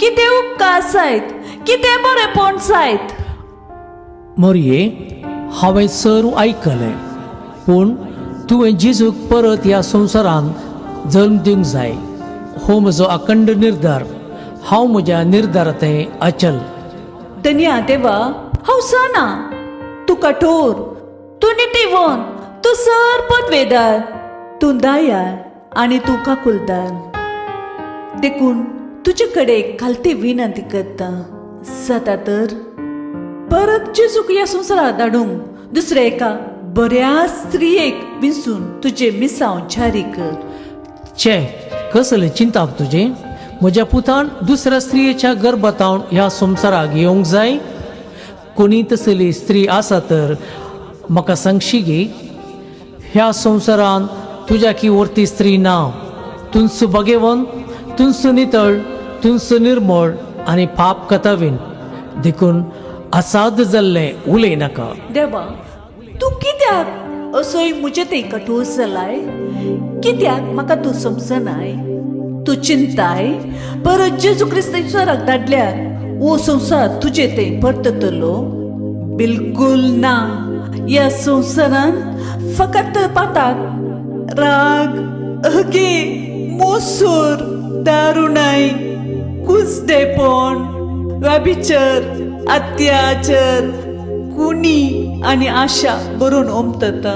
कितें उपकार जायत, कितें बरेपण जायत? मोरये, हांवें सर्व आयकलें, पूण तुवें जेजूक परत ह्या संवसारांत जल्म दिवंक जाय हो म्हजो अखंड निर्धार. हांव म्हज्या निर्धारांत अचल. धन्या देवा, हांव जाणा तूं कठोर, तूं नितीवंत, तूं सर पदवेदार, तूं दयाळ आनी तूं काकुलदार. देखून तुजे कडेन खालती विनंती करता, जाता तर परत जेजूक ह्या संवसारात धाडूंक दुसऱ्या एका बऱ्या स्त्रियेक विंचून तुजें मिसांव जारी कर. चे, कसलें चिंताप तुजें? म्हज्या पुतान दुसऱ्या स्त्रियेच्या गर्भातावन ह्या संवसाराक येवंक जाय? कोणी तसली स्त्री आसा तर म्हाका सांगशी गे? ह्या संवसारांत तुज्या की वरती स्त्री ना. तुंच बगेवन, तुंच नितळ, तुंच निर्मळ आनी पाप कथावीन. देखून असाद जाल्लें उलय नाका. देवा, तूं कित्याक असोय म्हजे थंय कठोर जालाय? कित्याक म्हाका तूं समजनाय? तूं चिंताय परत जेजू क्रिस्त संवसाराक धाडल्यार हो संवसार तुजे थंय परततलो? बिलकुल ना. ह्या संवसारांत फकत पाताक राग, अगे, मोसूर, दारुणाय, कुसडेपण, व्याभिचार, अत्याचार, कुणी आनी आशा भरून ओमतता.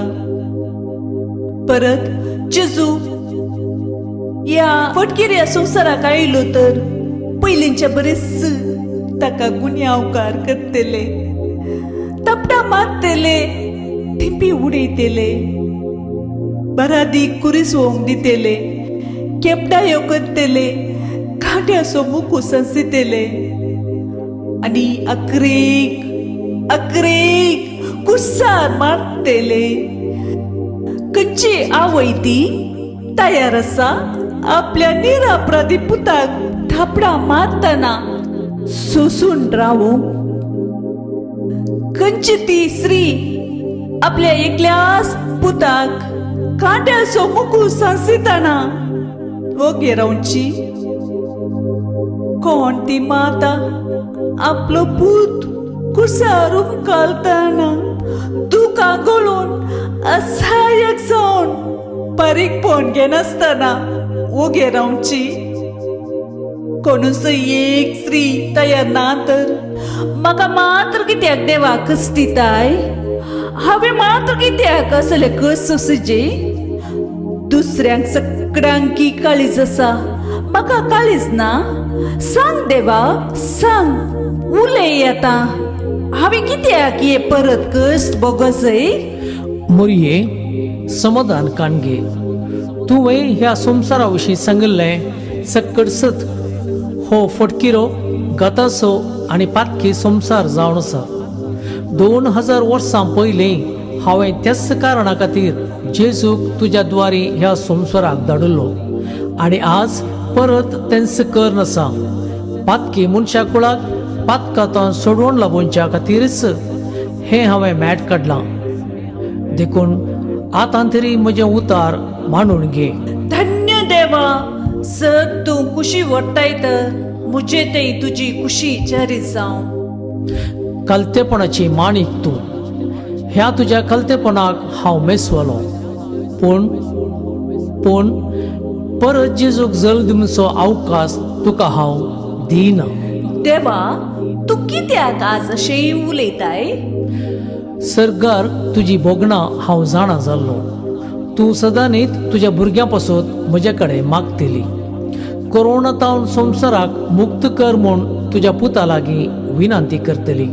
परत जेजू ह्या फटकिऱ्या संवसाराक आयलो तर पयलींच्या बरेच ताका गुन्यांवकार करतले, तपटा मारतले, थिंपी उडयतले, बरादी कुरीस वोंक दितले, केपडायो करतले, कांट्याचो मुकूस दितले आनी अकरेक अकरेक कुसार मारतले. खंयची आवय ती तयार आसा आपल्या निरापराधी पुताक थापडां मारतना सोसून रावूंक? खंयची ती स्त्री आपल्या एकल्याच पुताक कांट्याचो मुकू सांसितना वोगी रावची? कोण ती माता आपलो पूत कुसार उमकालतना दुकां गळून असहायक जावन बारीकपण घेनासतना वोगे रावची? कोणूच एक स्त्री तयार ना तर म्हाका मात्र कित्याक देवा कश्टिताय? हांवें मात्र कित्याक असले कश्ट सोंसचे? दुसऱ्यांक सगळ्यांकी काळीज आसा, म्हाका काळीज ना? सांग देवा, सांग, उलय आतां. हांवें कित्याक हे परत कश्ट भोगसय? मोरये, समाधान काण घे. तुवें ह्या संवसारा विशीं सांगिल्लें सक्कड सत. हो फटकिरो, गतासो आनी पातकी संवसार जावन आसा. 2000 वर्सां पयलीं हांवें त्याच कारणा खातीर जेजूक तुज्या द्वारी ह्या संवसाराक धाडिल्लो आनी आज परत तेंच कर आसा. पातकी मनशा कुळाक पातकांत सोडवण लाबोवच्या खातीरच हें हांवें मॅट काडलां. देखून आतां तरी म्हजें उतार मांडून घे. धन्य देवा, सर तूं कुशी व्हडटाय तर म्हजे ते तुजी कुशी जारी जावं. कलतेपणाची माणीक तूं. ह्या तुज्या कलतेपणाक हांव मेसवलो. पूण पूण परत जेजूक जल दिवचो अवकाश तुका हांव दिना. देवा, तूं कित्याक आज अशें उलयताय? सरकार तुजी भोगणां हांव जाणा जाल्लो. तूं सदांनीत तुज्या भुरग्यां पासत म्हजे कडेन मागतली. कोरोना तावन संवसाराक मुक्त कर म्हूण तुज्या पुता लागीं विनंती करतली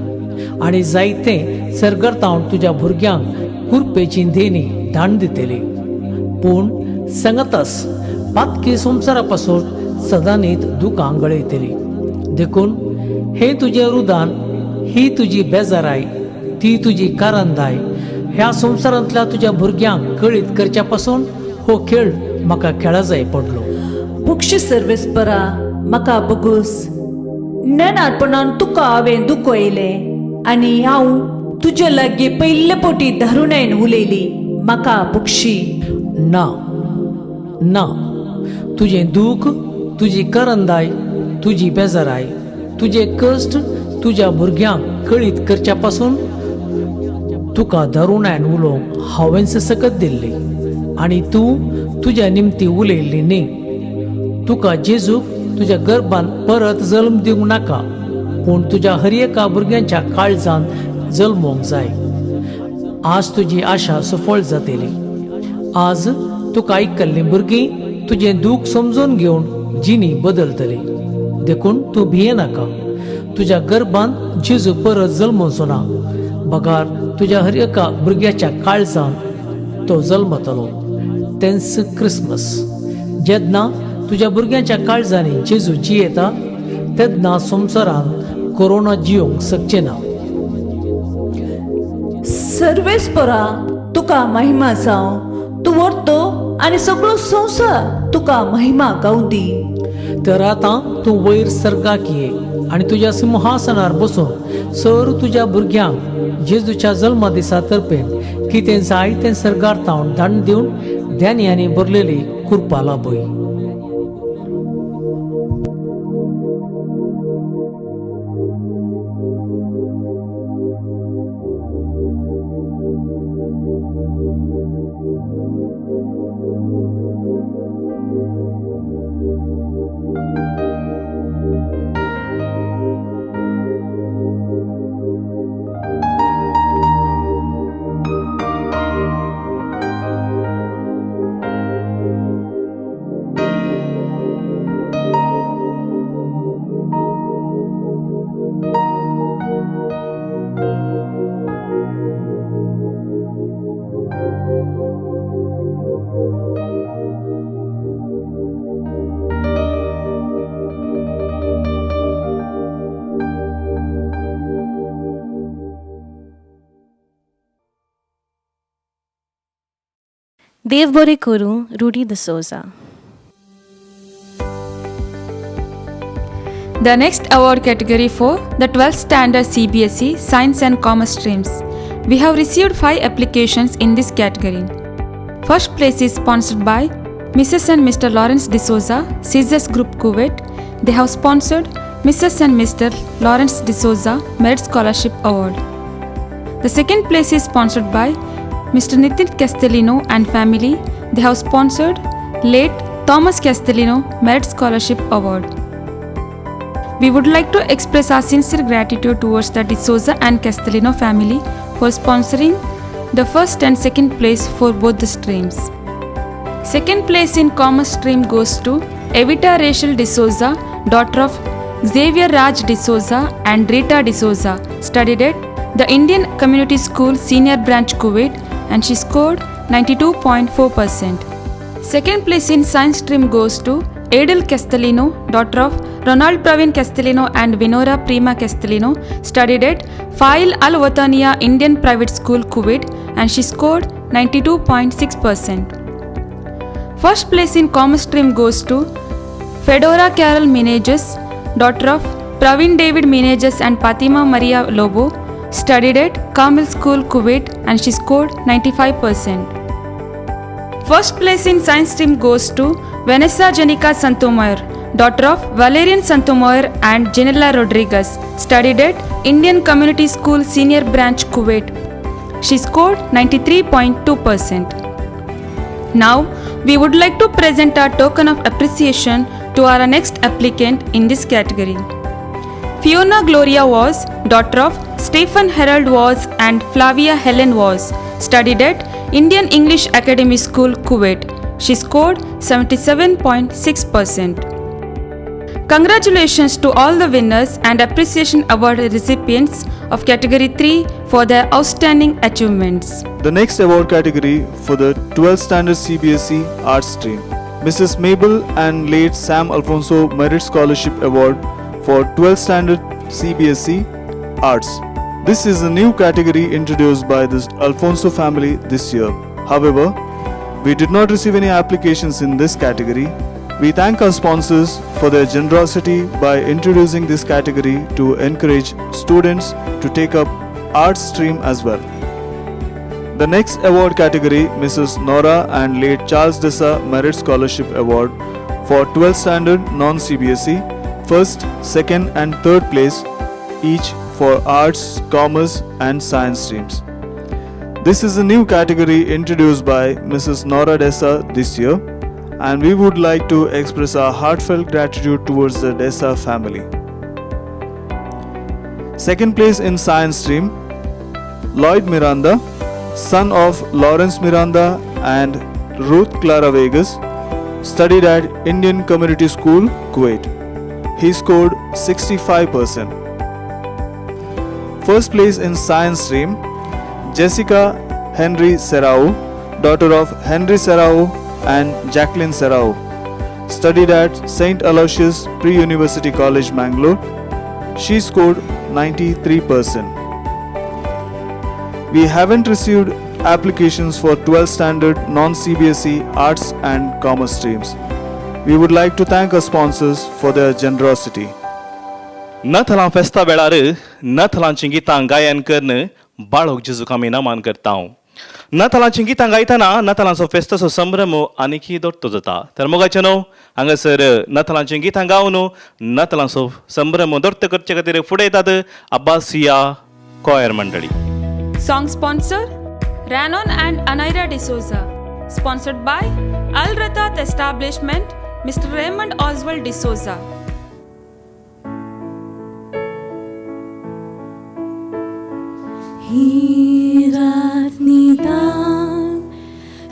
आनी जायते सरकार तावन तुज्या भुरग्यांक कुरपेची देणी दान दितली. पूण सांगतास पातकी संवसारा पासून सदांनीत दुकां गळयतली. देखून हें तुजें रुदान, ही तुजी बेजाराय, ती तुजी कारंदाय ह्या संवसारांतल्या तुज्या भुरग्यांक कळीत करच्या पासून हो खेळ म्हाका खेळा जाय पडलो. बक्षी सर्वेस परा म्हाका बगूस. नेणारपणान तुका हांवें दुखयलें आनी हांव तुजे लागीं पयले पोटी दारुणायन उलयली. म्हाका बक्षी. ना ना, तुजें दूख, तुजी करंदाय, तुजी बेजाराय, तुजे कश्ट तुज्या भुरग्यांक कळीत करच्या पासून तुका दारुणायन उलोवंक हांवेंच सकत दिल्ली आनी तूं तुज्या निमती उलयल्ली न्ही. तुका जेजूक तुज्या गर्भान परत जल्म दिवंक नाका, पूण तुज्या हर एका भुरग्यांच्या काळजान जल्मोंक जाय. आज तुजी आशा सफळ जातली. आज तुका आयकल्लीं भुरगीं तुजें दूख समजून घेवन जिणी बदलतली. देखून तूं भियेनाका. तुज्या गर्भान जेजू परत जल्मचो ना, बगार तुज्या हर एका भुरग्याच्या काळजान तो जल्मतलो. तेंच क्रिसमस. जेन्ना तुज्या भुरग्यांच्या काळजांनी जेजू जियेता तेन्ना संवसारान कोरोना जियोंक शकचें ना. सर्वेस्परा तुका महिमा जावं. तूं व्हरतो आनी सगळो संवसार तुका महिमा गावं दी. तर आतां तूं वयर सर्गाक ये आनी तुज्या सिंहासनार बसून सर तुज्या भुरग्यांक जेजूच्या जल्मा दिसा तर्फेन कितें जाय तें सर्गार तावन दान दिवन ध्यानियांनी भरलेली कुरपा लाभय. देव बरें करूं. Rudy D'Souza. The next award category for the 12th standard CBSE Science and Commerce streams. We have received 5 applications in this category. First place is sponsored by Mrs. and Mr. Lawrence D'Souza, Caesars Group Kuwait. They have sponsored Mrs. and Mr. Lawrence D'Souza Merit Scholarship Award. The second place is sponsored by Mr. Nitin Castellino and family. They have sponsored late Thomas Castellino Merit Scholarship Award. We would like to express our sincere gratitude towards the D'Souza and Castellino family for sponsoring the first and second place for both the streams. Second place in commerce stream goes to Evita Rachel D'Souza, daughter of Xavier Raj D'Souza and Rita D'Souza, studied at the Indian Community School Senior Branch Kuwait, and she scored 92.4%. Second place in science stream goes to Adel Castellino, daughter of Ronald Praveen Castellino and Vinora Prima Castellino, studied at Fail Al Wataniya Indian Private School, Kuwait, and she scored 92.6%. First place in commerce stream goes to Fedora Carol Meneges, daughter of Praveen David Meneges and Fatima Maria Lobo, studied at Carmel School, Kuwait, and she scored 95%. First place in science stream goes to Vanessa Janica Santomayor, daughter of Valerian Santomayor and Janela Rodriguez, studied at Indian Community School Senior Branch, Kuwait. She scored 93.2%. Now, we would like to present our token of appreciation to our next applicant in this category. Fiona Gloria was daughter of Stephen Harold Was and Flavia Helen Was, studied at Indian English Academy School, Kuwait. She scored 77.6%. Congratulations to all the winners and appreciation award recipients of category 3 for their outstanding achievements. The next award category for the 12th Standard CBSE Arts Stream. Mrs. Mabel and late Sam Alfonso Merit Scholarship Award for 12th Standard CBSE Arts. This is a new category introduced by the Alfonso family this year. However, we did not receive any applications in this category. We thank our sponsors for their generosity by introducing this category to encourage students to take up arts stream as well. The next award category, Mrs. Nora and late Charles Dessa Merit Scholarship Award for 12th Standard Non-CBSE, first, second and third place each for arts, commerce and science streams. This is a new category introduced by Mrs. Nora Dessa this year, and we would like to express our heartfelt gratitude towards the Dessa family. Second place in science stream, Lloyd Miranda, son of Lawrence Miranda and Ruth Clara Vegas, studied at Indian Community School, Kuwait. He scored 65%. First place in science stream, Jessica Henry Serrao, daughter of Henry Serrao and Jacqueline Serrao, studied at St. Aloysius Pre-University College, Mangalore. She scored 93%. We haven't received applications for 12th standard non-CBSE arts and commerce streams. We would like to thank our sponsors for their generosity. नथलां फेस्ता वेळार नथलांचीं गितां गायन करून बाळक जेजूक आमी नमन करता. नथलांचीं गितां गायतना नथलांचो फेस्ताचो संभ्रम आनीकय दोट्टो जाता. तर मोगाचें न्हू, हांगासर नथलांचीं गितां गावन नथलांचो संभ्रम दोट्टो करचे खातीर फुडें येतात अब्बासिया कॉयर मंडळी. Song sponsor Ranon and Anaira D'Souza. Sponsored by Al Ratat Establishment, Mr. Raymond Oswald D'Souza. ही रात निदान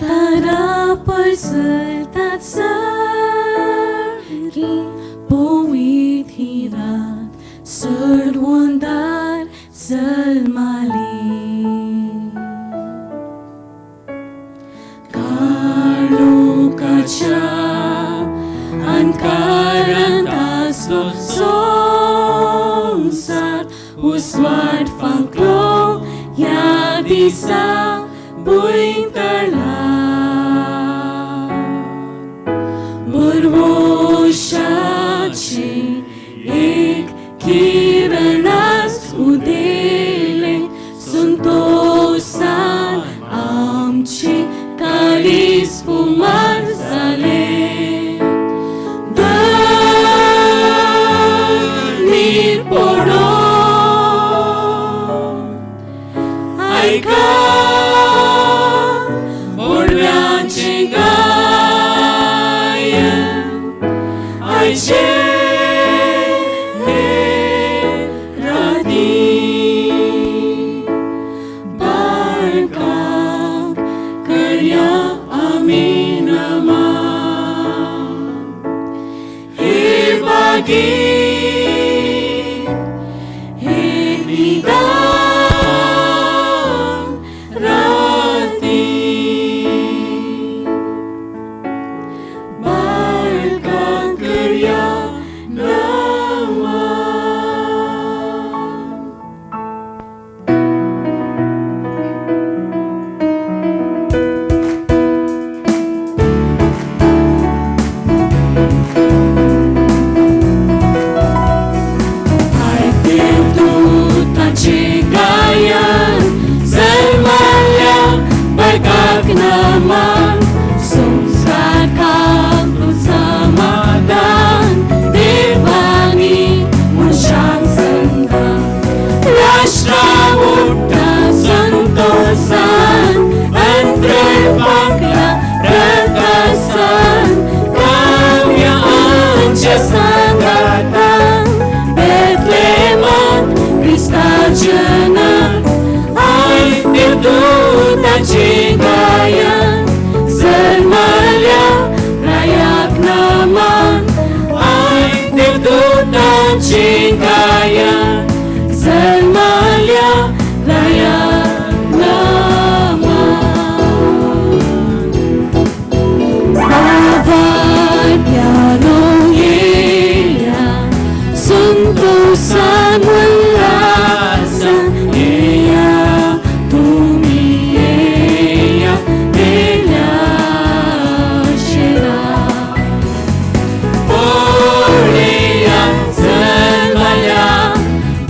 तारा पसरतात सारकी पवित्र ही रात सरवंदार जल्माली. काळोखाच्या अंधकारांत आसलो संवसार, उजवाड फांकलो ह्या दिसा भुंयतळार. लागीं हे निदान राती बाळकां करया नमन. देवदूताचे गायन जल्मल्या बाळकाक नमन संवसार खालो समाधान देवानी मनशाक संदान राष्ट्रां उठ्ठा संतोसान अंतराळ फांकला प्रकासान गावया आमच्या सांगातान बेथलेमांत क्रिस्ता जनम आयक देवदूताचे गायन जल्मल्या रायाक नमन आयक देवदूताचे गायन जल्मल्या रायाक नमन. बाबा प्यारो येया संतोषान उल्हासान येया तुमी येया वेल्या शेरा पळया जल्मल्या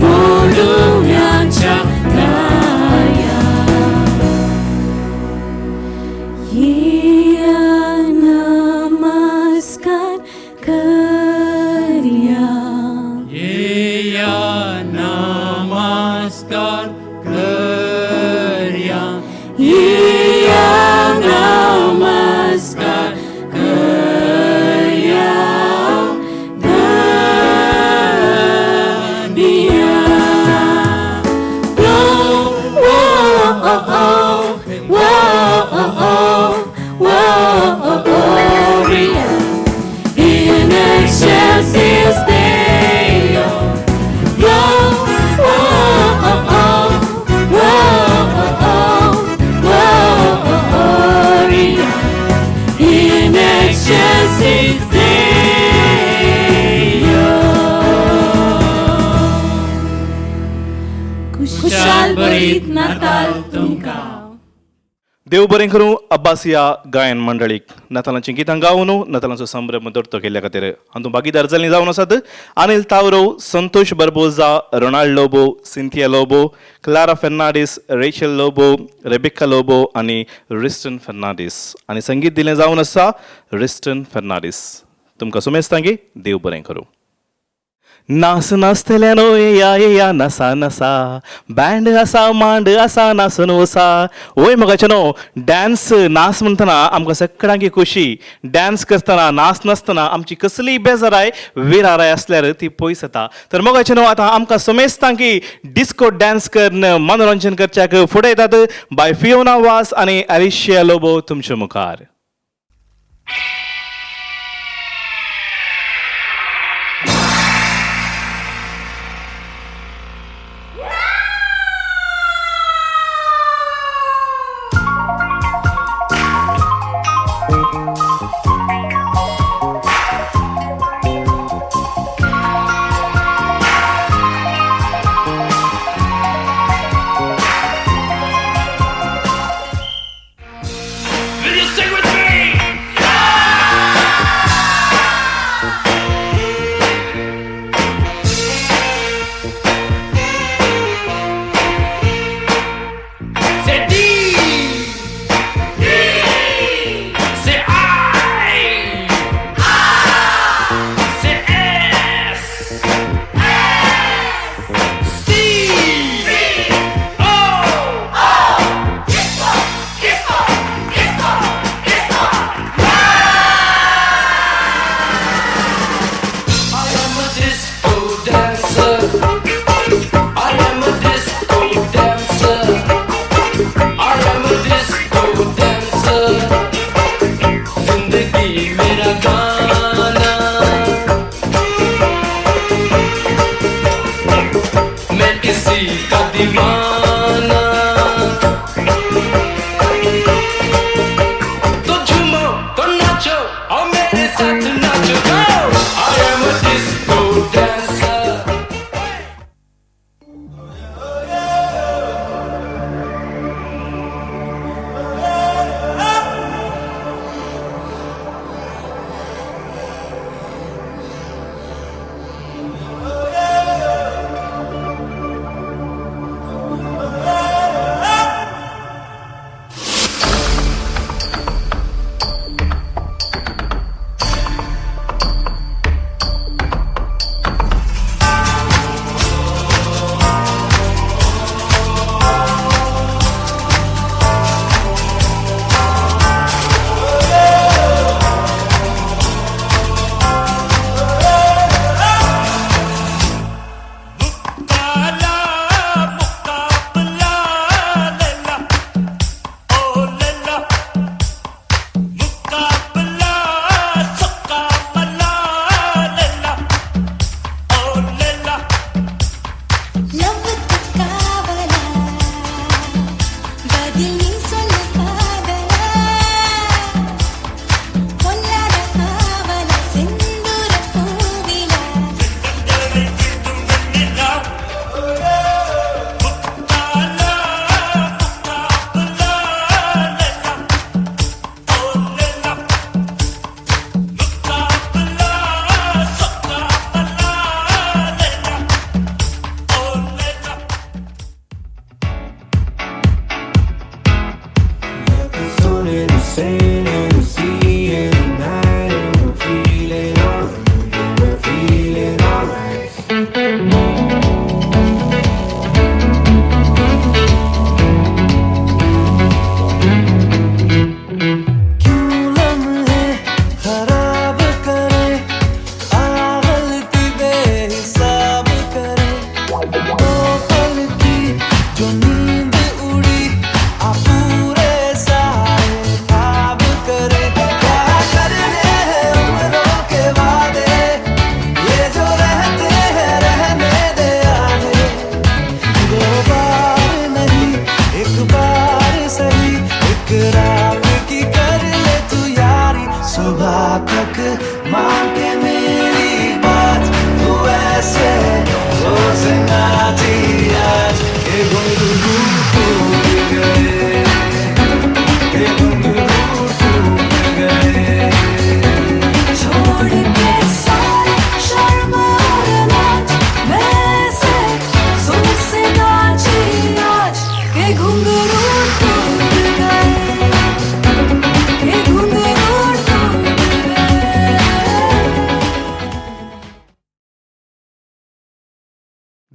बोलुव्याच्या राया येया नमस्कार करया येया नमस्कार करया येया नमस्कार करया धन्या. Gloria in excelsis Deo. Gloria in excelsis Deo. Kushal बरीत नाताल तुमकां. देव बरें करूं अब्बासिया गायन मंडळीक नातालांचीं गितां गावन नातालांचो संभ्रम दर्तो केल्ल्या खातीर. हातूंत भागीदार जाल्लीं जावन आसात Anil Tavro, Santosh Barbosa, Ronald Lobo, Cynthia Lobo, Clara Fernandes, Rachel Lobo, Rebecca Lobo आनी रिस्टन फर्नांडीस. आनी संगीत दिलें जावन आसा रिस्टन फर्नांडीस. तुमकां सुमेस्तांगी देव बरें करूं. नास नासतल्यान येया येया नासा नासा बँड आसा मांड आसा नासून वसा. वय मोगाचे न्हू डान्स नाच म्हणटना आमकां सगळ्यांकी खोशी. डान्स करतना नाच नासतना आमची कसलीय बेजाराय विराराय आसल्यार ती पयस जाता. तर मोगाचे न्हू आतां आमकां समेस्तांकी डिस्को डान्स करून मनोरंजन करच्याक फुडें येतात बाय फियोना वास आनी एलिशिया लोबो तुमचे मुखार. Will you sing with me? Yeah!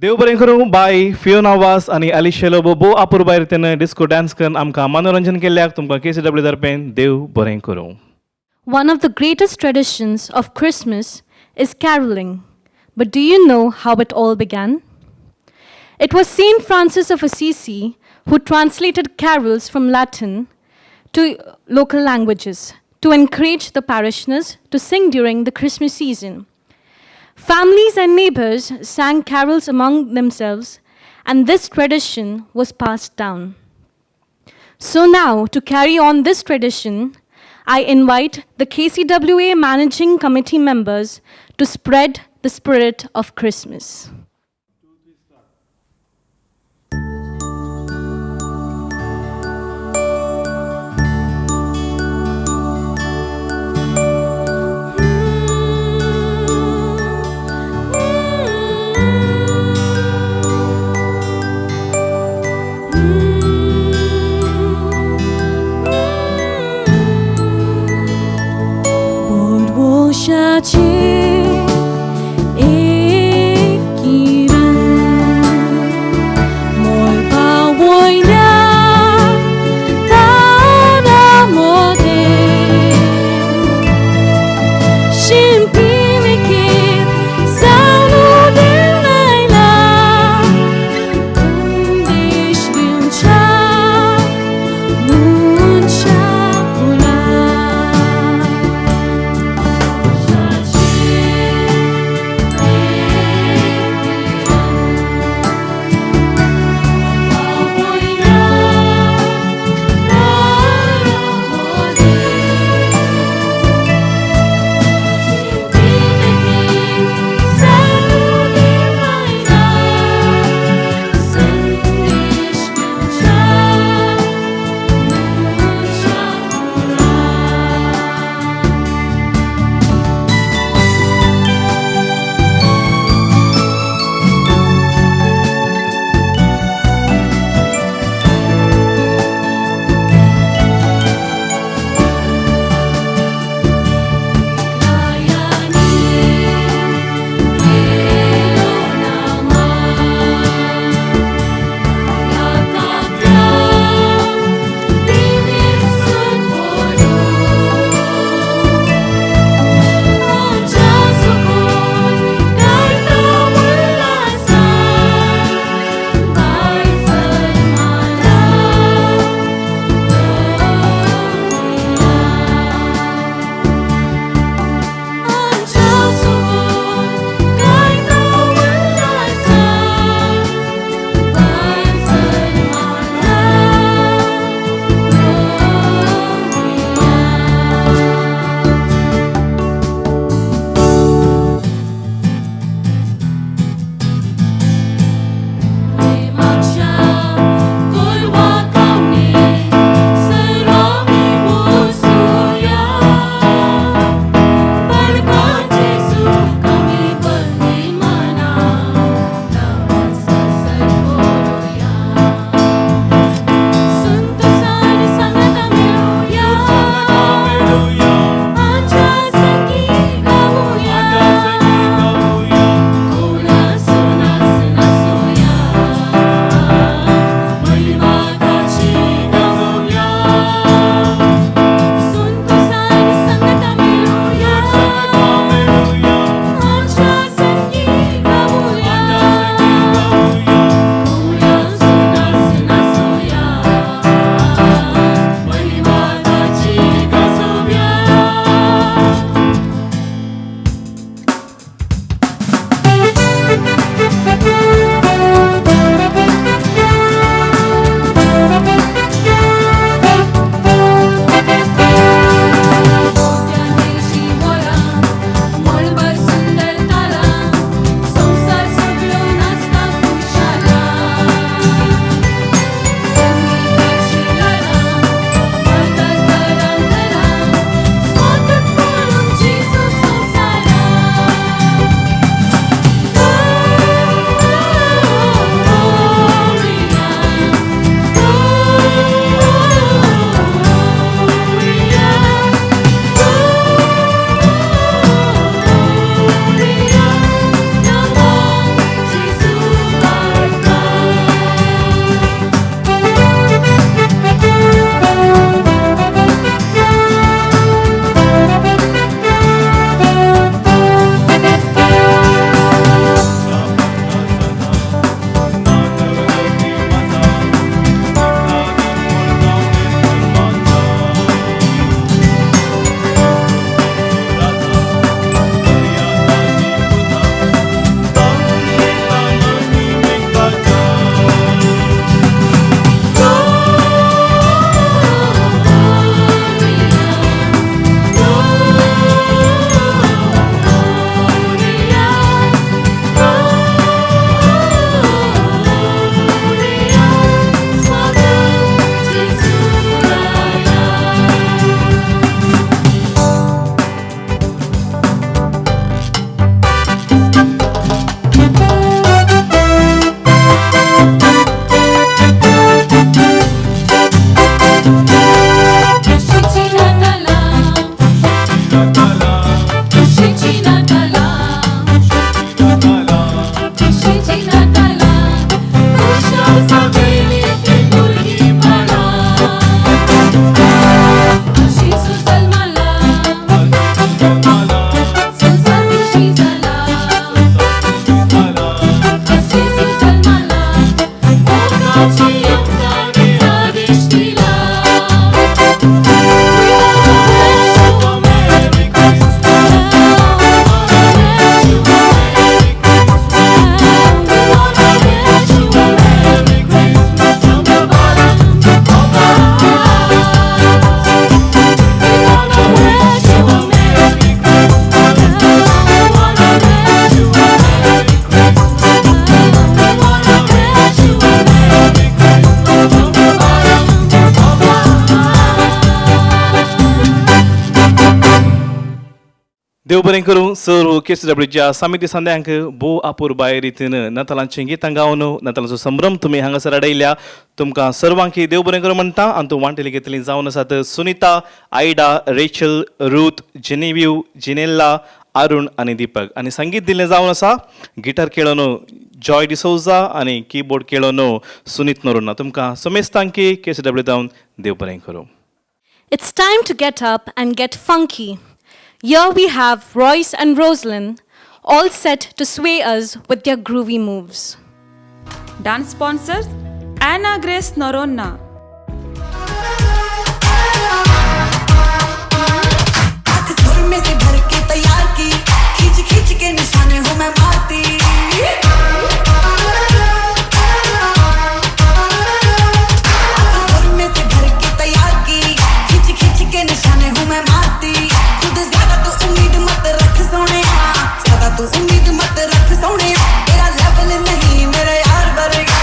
देव बरें करूं बाय फियोना वास आनी अलिशा लोबो भोव अपुरबाय रितीन डिस्को डान्स करून आमकां मनोरंजन केल्ल्याक तुमकां के सी डब्ल्यू तर्फेन देव बरें करूं. One of the greatest traditions of Christmas is caroling. But do you know how it all began? It was Saint Francis of Assisi who translated carols from Latin to local languages to encourage the parishioners to sing during the Christmas season. Families and neighbors sang carols among themselves, and this tradition was passed down. So now, to carry on this tradition, I invite the KCWA Managing Committee members to spread the spirit of Christmas. बोरवोशाचे एक किरण मोळपावयल्या तारा मदें शिंपी लिखीत जावन देव आयला संदेश दिवच्या मनशा कुळाक. देव बरें करूं सर्व केसीडब्ल्यूच्या समिती संद्यांक भोव अपुरबाय रितीन नातालांचीं गितां गावन नातालांचो संभ्रम तुमी हांगासर हाडयल्या. तुमकां सर्वांकी देव बरें करूं म्हणटा आनी तूं वांटेली घेतली जावन आसात Sunita, Ida, Rachel, Ruth, Genevieve, Jinella, Arun आनी दीपक. आनी संगीत दिल्लें जावन आसा गिटार खेळोन जॉय डिसोजा आनी किबोर्ड खेळोन सुनीत नोरोना. तुमकां समेस्तांकी केसीडब्ल्यू जावन देव बरें करूं. It's time to get up and get funky. Here we have Royce and Rosalind, all set to sway us with their groovy moves. Dance sponsors Anna Grace Noronha. हाथ सुरमे से भर के तैयार की, खींच खींच के निशाने हूँ मैं मारती। हाथ सुरमे से भर के तैयार की, खींच खींच के निशाने हूँ मैं मारती। खुद ज्यादा तू उम्मीद मत रख सोने, ज्यादा तू उम्मीद मत रख सोने, तेरा लेवल नहीं मेरे यार वर्गा।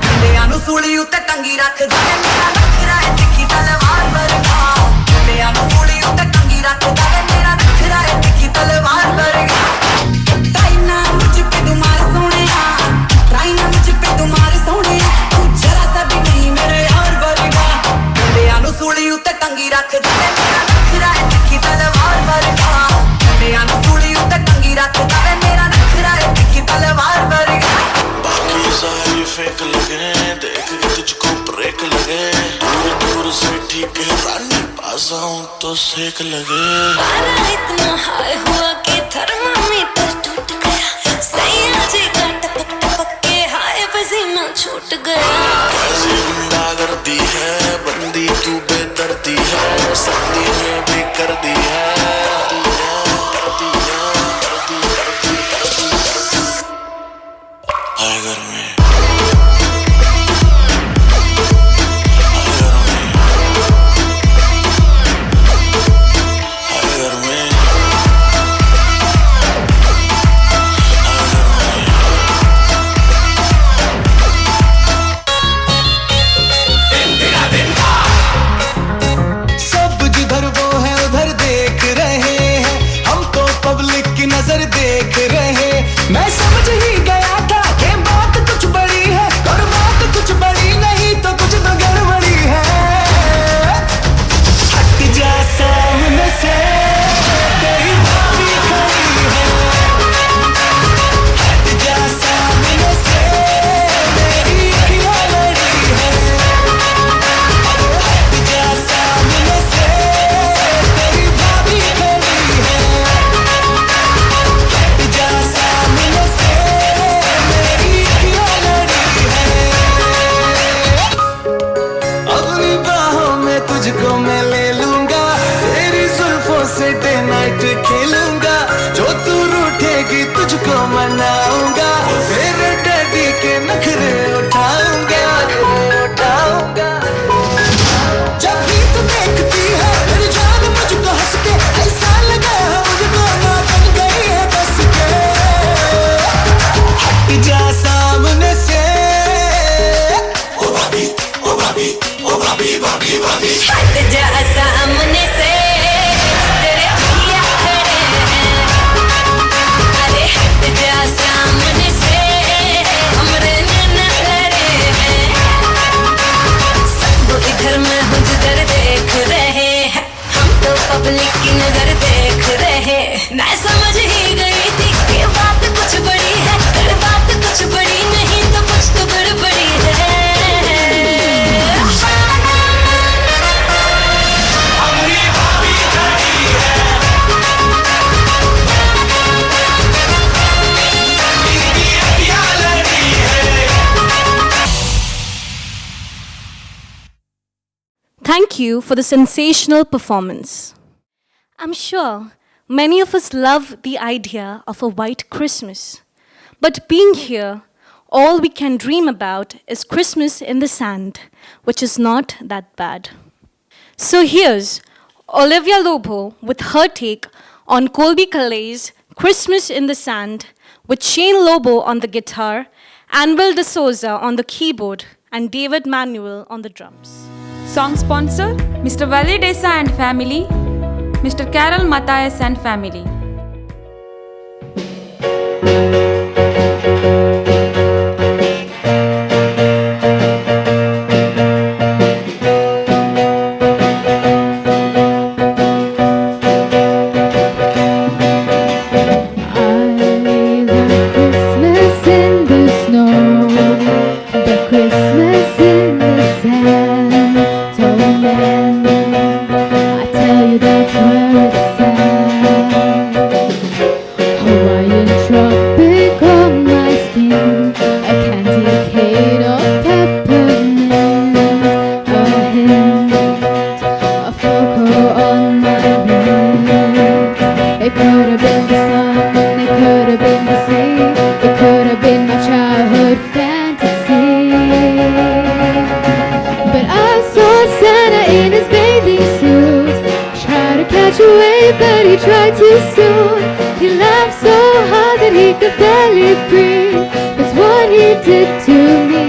मुंडियां नूं सूली उत्ते टंगी रख दे, मेरा नखरा है तिखी तलवार वर्गा। मुंडियां नूं सूली उत्ते टंगी रख दे, मेरा नखरा है तिखी तलवार वर्गा। ट्राई ना मुझ पे तू मार सोने, ट्राई ना मुझ पे तू मार सोने, तू जरा सा भी नहीं मेरे यार वर्गा। मुंडियां नूं सूली उत्ते टंगी रख दे, मेरा नखरा है तिखी तलवार वर्गा। मुंडियां नूं सूली उत्ते टंगी रख दे, मेरा नखरा है तिखी तलवार वर्गा। बाकी सारी फेक लगे, देख के तुझको ब्रेक लगे, दूर दूर से ठीक है रानी, पास आऊं तो सेक लगे। पारा इतना हाई हुआ कि थर्मामीटर टूट गया, सैया जी का टपक टपक के हाय पसीना छूट गया। कैसी गुंडा करती है बंदी, तू बेदर्दी है, सर्दी में भी कर दी है। हाय गर्मी, हाय गर्मी, सब जिधर वो है उधर देख रहे हैं, हम तो पब्लिक की नजर देख रहे। मैं समझ ही गया था कि बात कुछ बड़ी है, और बात कुछ बड़ी नहीं तो कुछ तो गड़बड़ी है। हट जा सामने से, तेरी भाभी खड़ी है। हट जा सामने से, मेरी अखियां लड़ी है। अरे हट जा सामने से, तेरी भाभी खड़ी है। हट जा सामने से, मेरी अखियां लड़ी है। अपनी बाहों में तुझको मैं ले लूंगा, तेरी जुल्फों से डे नाइट खेलूंगा, जो तू रूठेगी तुझको मनाऊंगा, तेरे डैडी के नखरे उठाऊंगा उठाऊंगा। जब भी तू देखती है मेरी जान मुझको हंस के, ऐसा लगा है मुझको माँ बन गई है बस के। हट जा सामने से, ओ भाभी, ओ भाभी, ओ भाभी, भाभी, भाभी। हट जा सामने से, तेरे भैया खड़े हैं। अरे हट जा सामने से, हमरे नैना लड़े हैं। सब इधर मैं हूँ जिधर देख रहे हैं, हम तो पब्लिक की नजर देख रहे। मैं समझ ही गई थी कि बात कुछ बड़ी है, पर बात कुछ बड़ी नहीं तो कुछ तो गड़बड़ी है। Thank you for the sensational performance. I'm sure many of us love the idea of a white Christmas. But being here, all we can dream about is Christmas in the sand, which is not that bad. So here's Olivia Lobo with her take on Colbie Caillat's Christmas in the Sand, with Shane Lobo on the guitar, Anwil D'Souza on the keyboard, and David Manuel on the drums. Song sponsor Mr. Vali Desa and family, Mr. Carol Matthias and family. could have been the sun, it could have been the sea, it could have been my childhood fantasy. But I saw Santa in his bathing suit, try to catch a wave, but he tried too soon. He laughed so hard that he could barely breathe. That's what he did to me.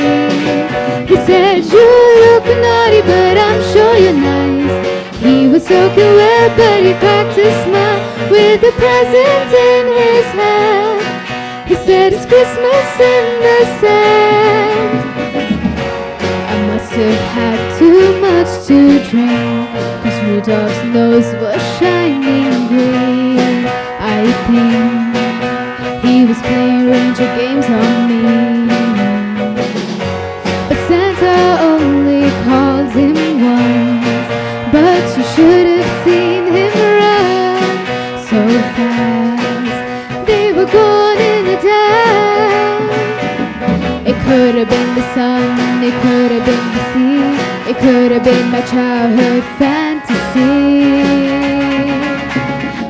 He said, "You look naughty, but I'm sure you're nice." He was soaking wet, but he cracked a smile with a present in his hand. He said, "It's Christmas in the sand." I must have had too much to drink, 'cause Rudolph's nose was shining green. I think he was playing reindeer games on me. But Santa only called him once, but you should have seen him run so fast. They were gone in a dash. It could have been the sun, it could have been the sea, it could have been my childhood fantasy.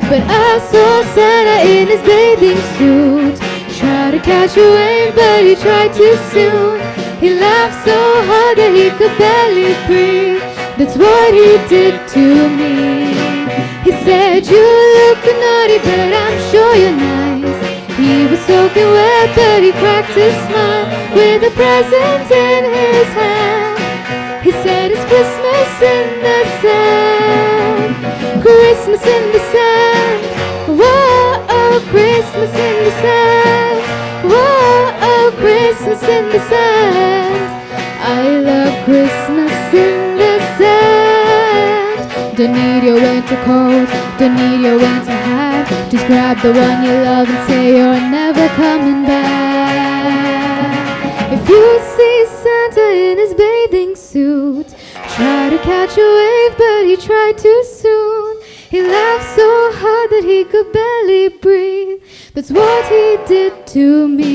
But I saw Santa in his bathing suit, try to catch a wave, but he tried too soon. He laughed so hard that he could barely breathe. That's what he did to me. He said, "You look naughty, but I'm sure you're nice." He was soaking wet, but he cracked a smile with a present in his hand. He said, "It's Christmas in the sand. Christmas in the sand. Whoa, oh, Christmas in the sand. Whoa, oh, Christmas in the sand. I love Christmas in the sand." Don't need your winter coat, don't need your winter hat. Just grab the one you love and say you're never coming back. If you see Santa in his bathing suit, try to catch a wave, but he tried too soon. He laughed so hard that he could barely breathe. That's what he did to me.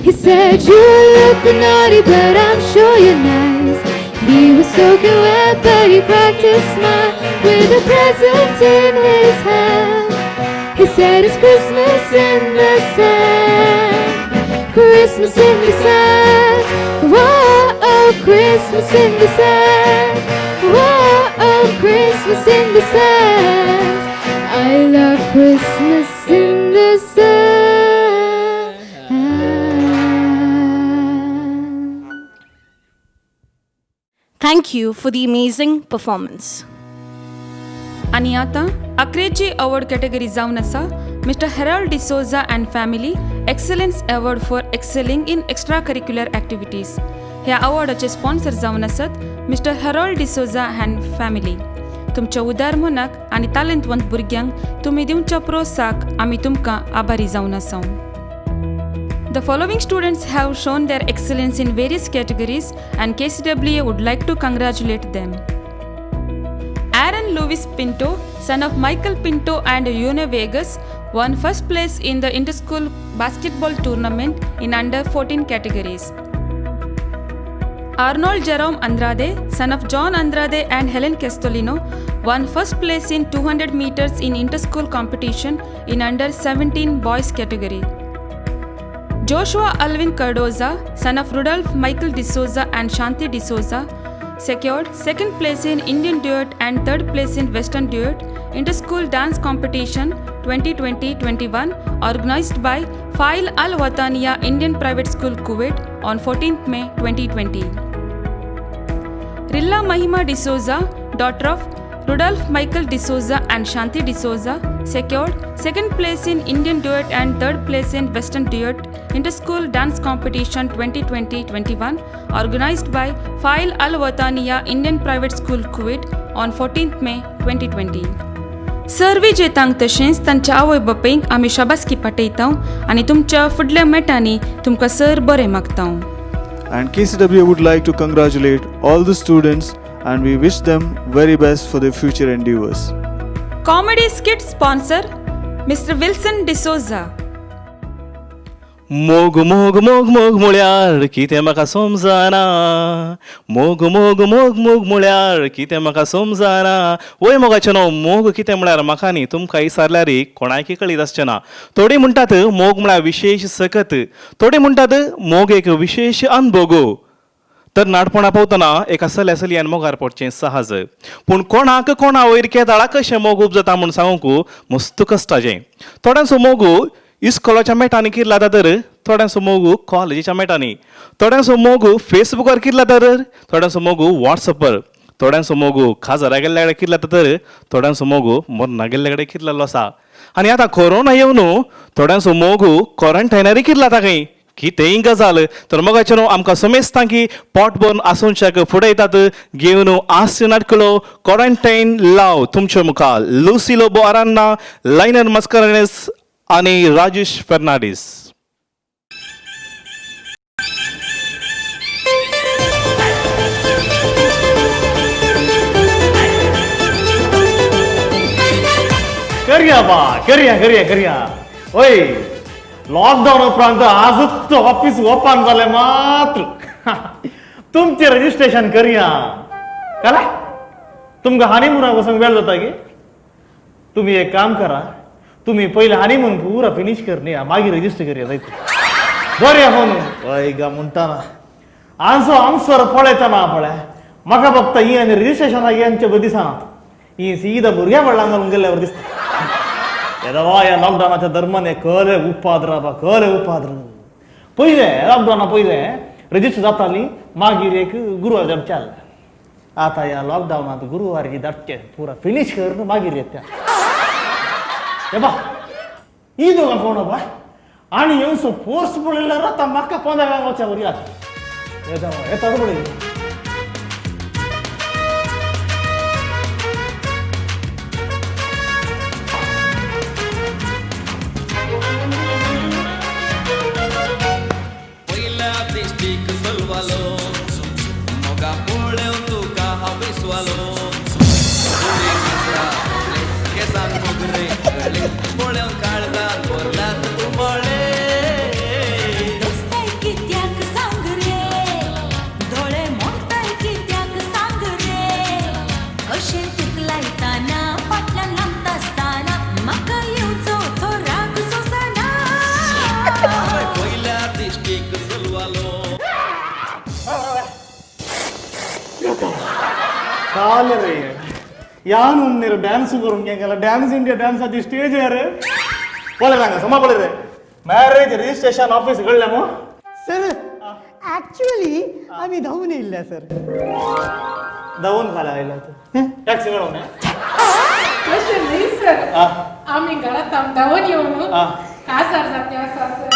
He said, "You look naughty, but I'm sure you're nice." He was soaking wet, but he cracked a smile with a present in his hand. He said, "It's Christmas in the sand. Christmas in the sand. Whoa, oh, Christmas in the sand. Whoa, oh, Christmas in the sand. I love Christmas in the sand." Thank you for the amazing performance. आनी आतां अकरेची अवॉर्ड कॅटेगरी जावन आसा Mr. Harold D'Souza and family Excellence Award for excelling in extra curricular activities. ह्या अवॉर्डाचे स्पॉन्सर जावन आसत mister Harold D'Souza and family. तुमच्या उदार मनाक आनी तालेंतवंत भुरग्यांक तुमी दिवच्या प्रोत्साक आमी तुमकां आभारी जावन आसा. The following students have shown their excellence in various categories, and KCWA would like to congratulate them. Aaron Lewis Pinto, son of Michael Pinto and Yune Vegas, won first place in the interschool basketball tournament in under 14 categories. Arnold Jerome Andrade, son of John Andrade and Helen Castolino, won first place in 200 meters in interschool competition in under 17 boys category. Joshua Alvin Cardoza, son of Rudolph Michael D'Souza and Shanti D'Souza, secured second place in Indian Duet and third place in Western Duet Interschool Dance Competition 2020-21 organized by Fail Al Wataniya Indian Private School, Kuwait on 14th May 2020. Rilla Mahima D'Souza, daughter of Rudolph Michael D'Souza and Shanti D'Souza, secured second place in Indian Duet and third place in Western Duet Interschool Dance Competition 2020-21 organized by Fail Al Wataniya Indian Private School, Kuwait on 14th May 2020. Sir विजेतांक तशेंच तांच्या आवय बापायक आमी शाबासकी पाठयता आनी तुमच्या फुडल्या मेटांनी तुमकां सर बरें मागता. And KCWA would like to congratulate all the students, and we wish them very best for their future endeavors. Comedy skit sponsor Mr. Wilson D'Souza. मोग मोग मोग मोग म्हळ्यार कितें म्हाका समजना, मोग मोग मोग मोग म्हळ्यार कितें म्हाका समजना. वय मोगाचें न्हू, मोग कितें म्हळ्यार म्हाका न्ही तुमकां विचारल्यार कोणाकय कळीत आसचें ना. थोडी म्हणटात मोग म्हळ्यार विशेश सकत, थोडी म्हणटात मोग एक विशेश अनभोग. तर नाडपणा पावतना एका चल्या चलयान मोगार पडचें सहज, पूण कोणाक कोणा वयर केदाळा कशें मोग उपजता म्हूण सांगूंक मस्त कश्टाचें. थोड्यांचो मोग इस्कोलाच्या मेटांनी किरला तर, थोड्यांचो मोग कॉलेजीच्या मेटांनी, थोड्यांचो मोग फेसबुकार किरला तर, थोड्यांचो मोग वॉट्सअपार, थोड्यांचो मोग खाजरा गेल्ल्या कडेन किरला तर, थोड्यांचो मोग मरना गेल्ल्या कडेन किरलेलो आसा. आनी आतां कोरोना येवन थोड्यांचो मोग क्वॉरंटायनारय किरला खंय. कितेंय गजाल तर मोगाचें न्हू आमकां समेस्तां की पोट भरून आसोवच्याक फुडें येतात घेवन आस्य नाटकलो क्वॉरंटायन लाव तुमचे मुखार लुसी लोबो आरान्ना, लायनर मस्करेन्हस आनी राजेश फेर्नांडीस. करया बा, करया करया करया. ओय लॉकडाऊन उपरांत आजच ऑफिस ओपन जालें मात्र. तुमचें रजिस्ट्रेशन करया. कला तुमकां हनीमूनाक वचूंक वेळ जाता की? तुमी एक काम करा, तुमी पयलीं हनीमून पुरा फिनीश करया, मागीर रजिस्टर करया जायत. बरें फोन हय गा म्हणटाना आमचो आमसर पळयतना पळय म्हाका फक्त ही आनी रजिस्ट्रेशनाक यांचे बरी दिसनात, ही सीधा भुरग्या पडला घालून गेल्यावर दिसता. येदवा ह्या लॉकडावनाच्या दरम्यान कले उपाद्र बा, कले उपाद्र. पयलें लॉकडावना पयलें रजिस्टर जाताली, मागीर एक गुरुवार धाडचें आसलें. आतां ह्या लॉकडावनांत गुरुवार धाडचें पुरा फिनीश करून मागीर येता. बा ही दोगां कोण बा आनी येवचो फोर्स पळयल्यार आतां म्हाका पोंदा वचच्या वरी आतां येता येता पळय. यान उन्नेर ड्यान्स करून गेला, ड्यान्स इंडिया ड्यान्साची स्टेज आहे रे. पळय सांगा समा पळय रे, मॅरेज रजिस्ट्रेशन ऑफिस घडलें मग सर. ऍक्च्युअली आम्ही धावून येयल्ले सर. धावून खाला आयला टॅक्सी मेळोवन? तशें न्ही सर, आमी घरांत धांवन येवन काजार जाते आसा सर.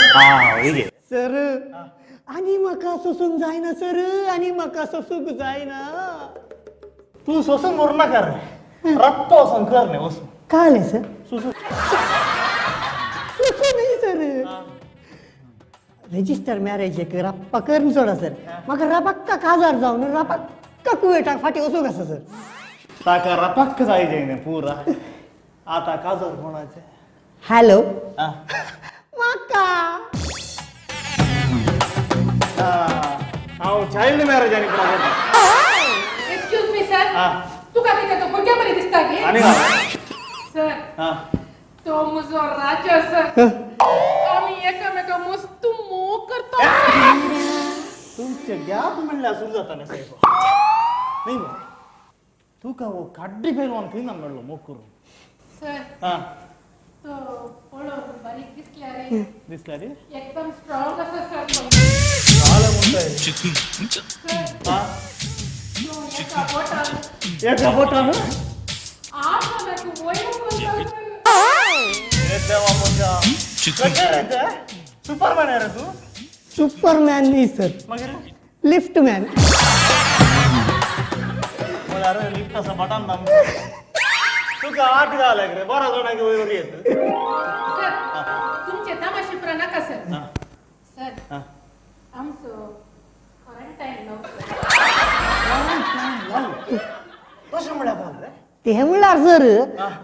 सर आनी म्हाका सोसूंक जायना सर, आनी म्हाका सोसूंक जायना. तू सोसून मरू नाका रे, रप्पा वचून कर न्ही वचून. कळ्ळें सर? सोसून सोसून न्ही सर, रजिस्टर मॅरेज एक रप्पा करून सोडा सर. म्हाका रपक्का काजार जावन रपक्का कुवेटाक फाटीं वचूंक आसा सर. ताका रपक्क जाय न्ही पुरा. आतां काजार कोणाचें? हॅलो म्हाका हांव चायल्ड मॅरेज आनी एक्सक्यूज मी सर, तुका कितें तो भुरग्या बरी दिसता की? सर तो म्हजो राजा सर, आमी एकामेका मस्त मोग करता. तुमचे गॅप म्हणल्यार सुरू जाता न्ही साहेब. न्ही तुका हो काड्डी पेलवान खंय ना मेळ्ळो मोग करून? सर तो पळोवन बारीक दिसल्या रे. दिसल्या रे? एकदम स्ट्रॉंग आसा सर. एका बोटान सुपरमॅन रे तू? सुपरमॅन न्ही सर, लिफ्ट मॅन. लिफ्ट आसा बटन दाम तुका आठ घाल रे, बरा जाणांक वयर येत. सर तुमचे तमाशे नाका सर. सर आमचो क्वॉरंटायन लव. कशें म्हळ्यार बाल रे? तें म्हणल्यार सर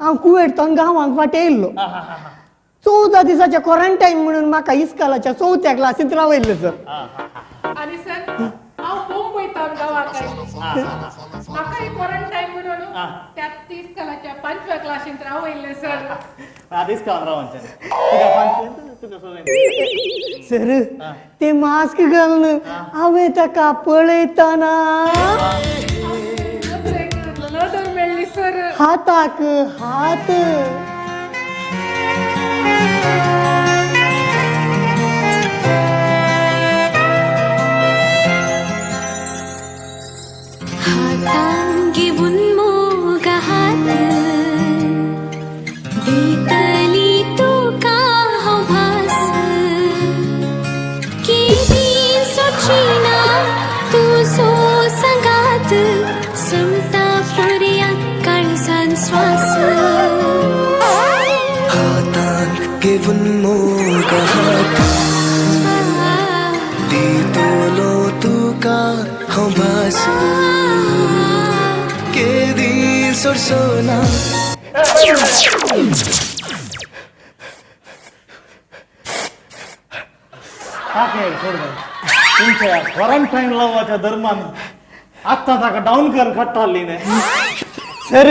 हांव कुवेट गांवांक फाटीं येयल्लो. 14 दिसाच्या क्वॉरंटायन म्हणून म्हाका इस्कालाच्या 4थ्या क्लासींत रावयल्लें सर. आनी सर हांव मुंबय तावन गांवाक आयलें, म्हाकाय क्वॉरंटायन म्हणून त्या इस्कालाच्या 5व्या क्लासींत रावयल्लें सर. सर ते मास्क घालून हांवें ताका पळयतना नदर मेळ्ळी सर, हाताक हात. हातान घेवन मोग हात दितली तुका हांव भास, केदी सोचिना तुजो सांगात, सुमता पुरया काळजान स्वास. हातान घेवन मोग हात दितलो तुका हांव भास, केदी सोडसोना. तुमच्या क्वारंटाईन लावाच्या दरम्यान आत्ता ताका डावन कर काडटाली न्ही सर.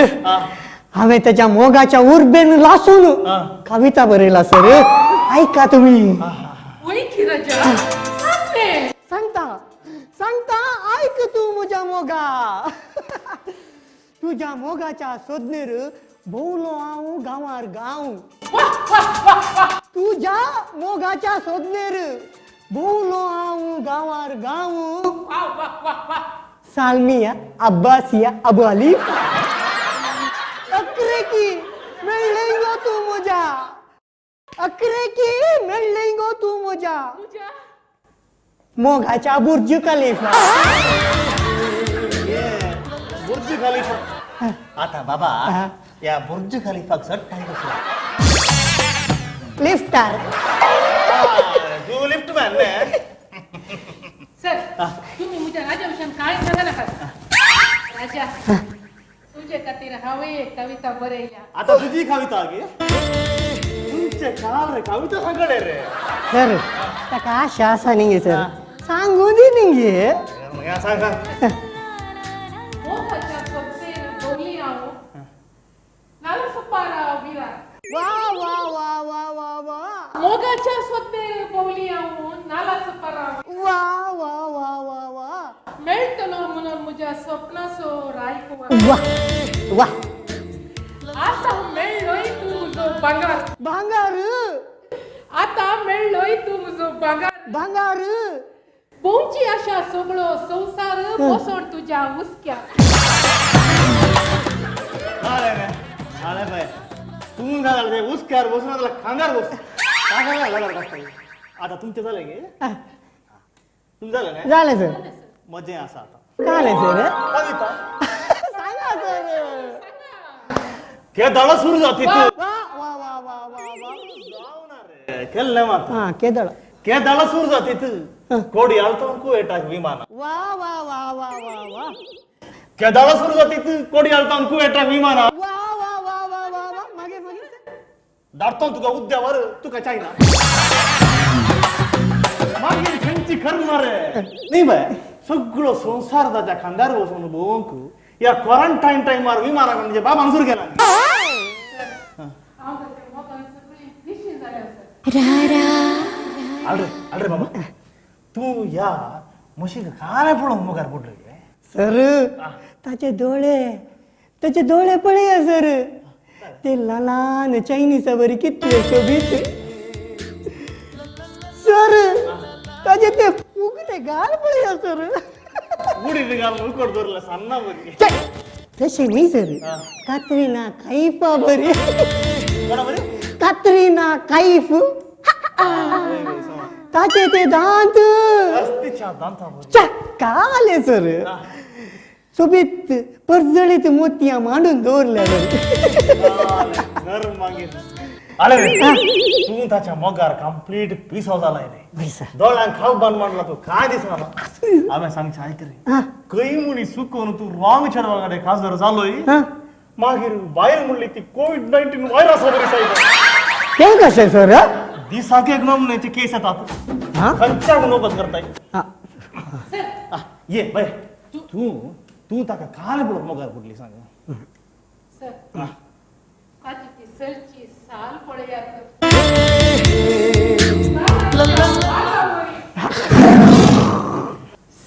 हांवें त्याच्या मोगाच्या उर्बेन लासून कविता बरयला सर, ऐका तुम्ही. सांगता सांगता ऐक तू म्हज्या मोगा. तुझ्या मोगाच्या सोदनेर भोवलो हांव गांवार गांव. तुझ्या मोगाच्या सोदनेर भोवलो हांव गांवार गांव. सालमिया अब्बासिया अबू अलीफ अकरे की मेळ्ळें गो तूं म्हज्या, अकरे की मेळ्ळें गो तूं म्हज्या मोगाच्या बुर्ज खलिफा. बुर्ज खलिफा आता बाबा या बुर्ज खलिफाक चडटाय कसो? लिफ्टार. तू लिफ्ट मॅन न्ही सर. तुम्ही म्हज्या राजा विशयान कांय सांगा नाकात. राजा तुजे खातीर हांवें एक कविता बरयल्या. आता तुजी कविता गे तुमचे काल रे कविता सांगले रे सर. ताका आशा आसा न्ही सर, सांगू दी न्ही. सांग सांग. मोगाच्या सोबतेर भोंवली हांव नालसपारा विरा. वा वा वा वा वा वा. मोगाच्या सोबतेर भोंवली हांव नालासपारा. वा वा वा वा वा. मेळटलो म्हणून म्हज्या स्वप्नाचो रायकुमार. वा वा. आतां मेळ्ळोय तूं म्हजो भांगार. भांगार. आतां मेळ्ळोय तूं म्हजो भांगार. भांगार. भोंवची आशा सगळो संवसार बसोन तुज्या हुसक्या. अरे बाय तूं घाल रे हुसक्यार बसून जाल्यार खांदार बस. आता तुमचें जालें गे? तुमचें जालें न्ही? जालें सर. मजें आसा आतां. जालें सर. कविता सांगा सर. केदळो सुरू जाती तूं. वा वा वा वा वा वा. केल्लें मात. हां केदळो. केदळो सुरू जाती तूं. कोडी आलतो कुवेटाक विमान. वा वा वा वा वा वा. केदळो सुरू जाती तूं कोडी आलतो कुवेटाक विमान. वा वा वा वा वा वा. मागीर मागीर धाडतो तुका उद्यावर तुका चायना. मागीर खंयची करणार रे न्ही बाय. सगळो संवसार ताच्या खांदार वचून भोंवंक ह्या क्वॉरंटायन टायमार विमानाक म्हणजे बाबान सुरू केला. आल रे आल रे बाबा तूं ह्या म्हशीक काय पळोवंक मुखार पडलो गे? सर ताचे दोळे, ताचे दोळे पळया सर, ते ल्हान चायनीसा बरी कितले सोबीत सर. ताचे ते उगडे गाल पळया सर. उडी गाल उकड दवरला सान्ना बरी. तशें न्ही सर, कात्रिना कैफा बरी. कात्रिना कैफ. ताचे ते दांत काले सर, सोबीत परजळीत मोतयां मांडून दवरल्या. तूं ताच्या मोगार कंप्लीट पिसो जालाय रे. दोळ्यांक खाव बांद मांडला तूं काय दिसना. हांवें सांगचें आयक रे, खंय म्हणी चुकोवन तूं रॉंग चेडवा कडेन काजार जालोय, मागीर भायर म्हणली ती कोवीड-19 व्हायरस बरी सायब. तें कशें सर? दिसाक एक नमुन्याचे केस येतात, खंयच्याक नोबत करताय. ये बाय, तूं तूं ताका काल पळोवंक मोगार पडली सांग. सर, ताची ती सलची साल पळयात.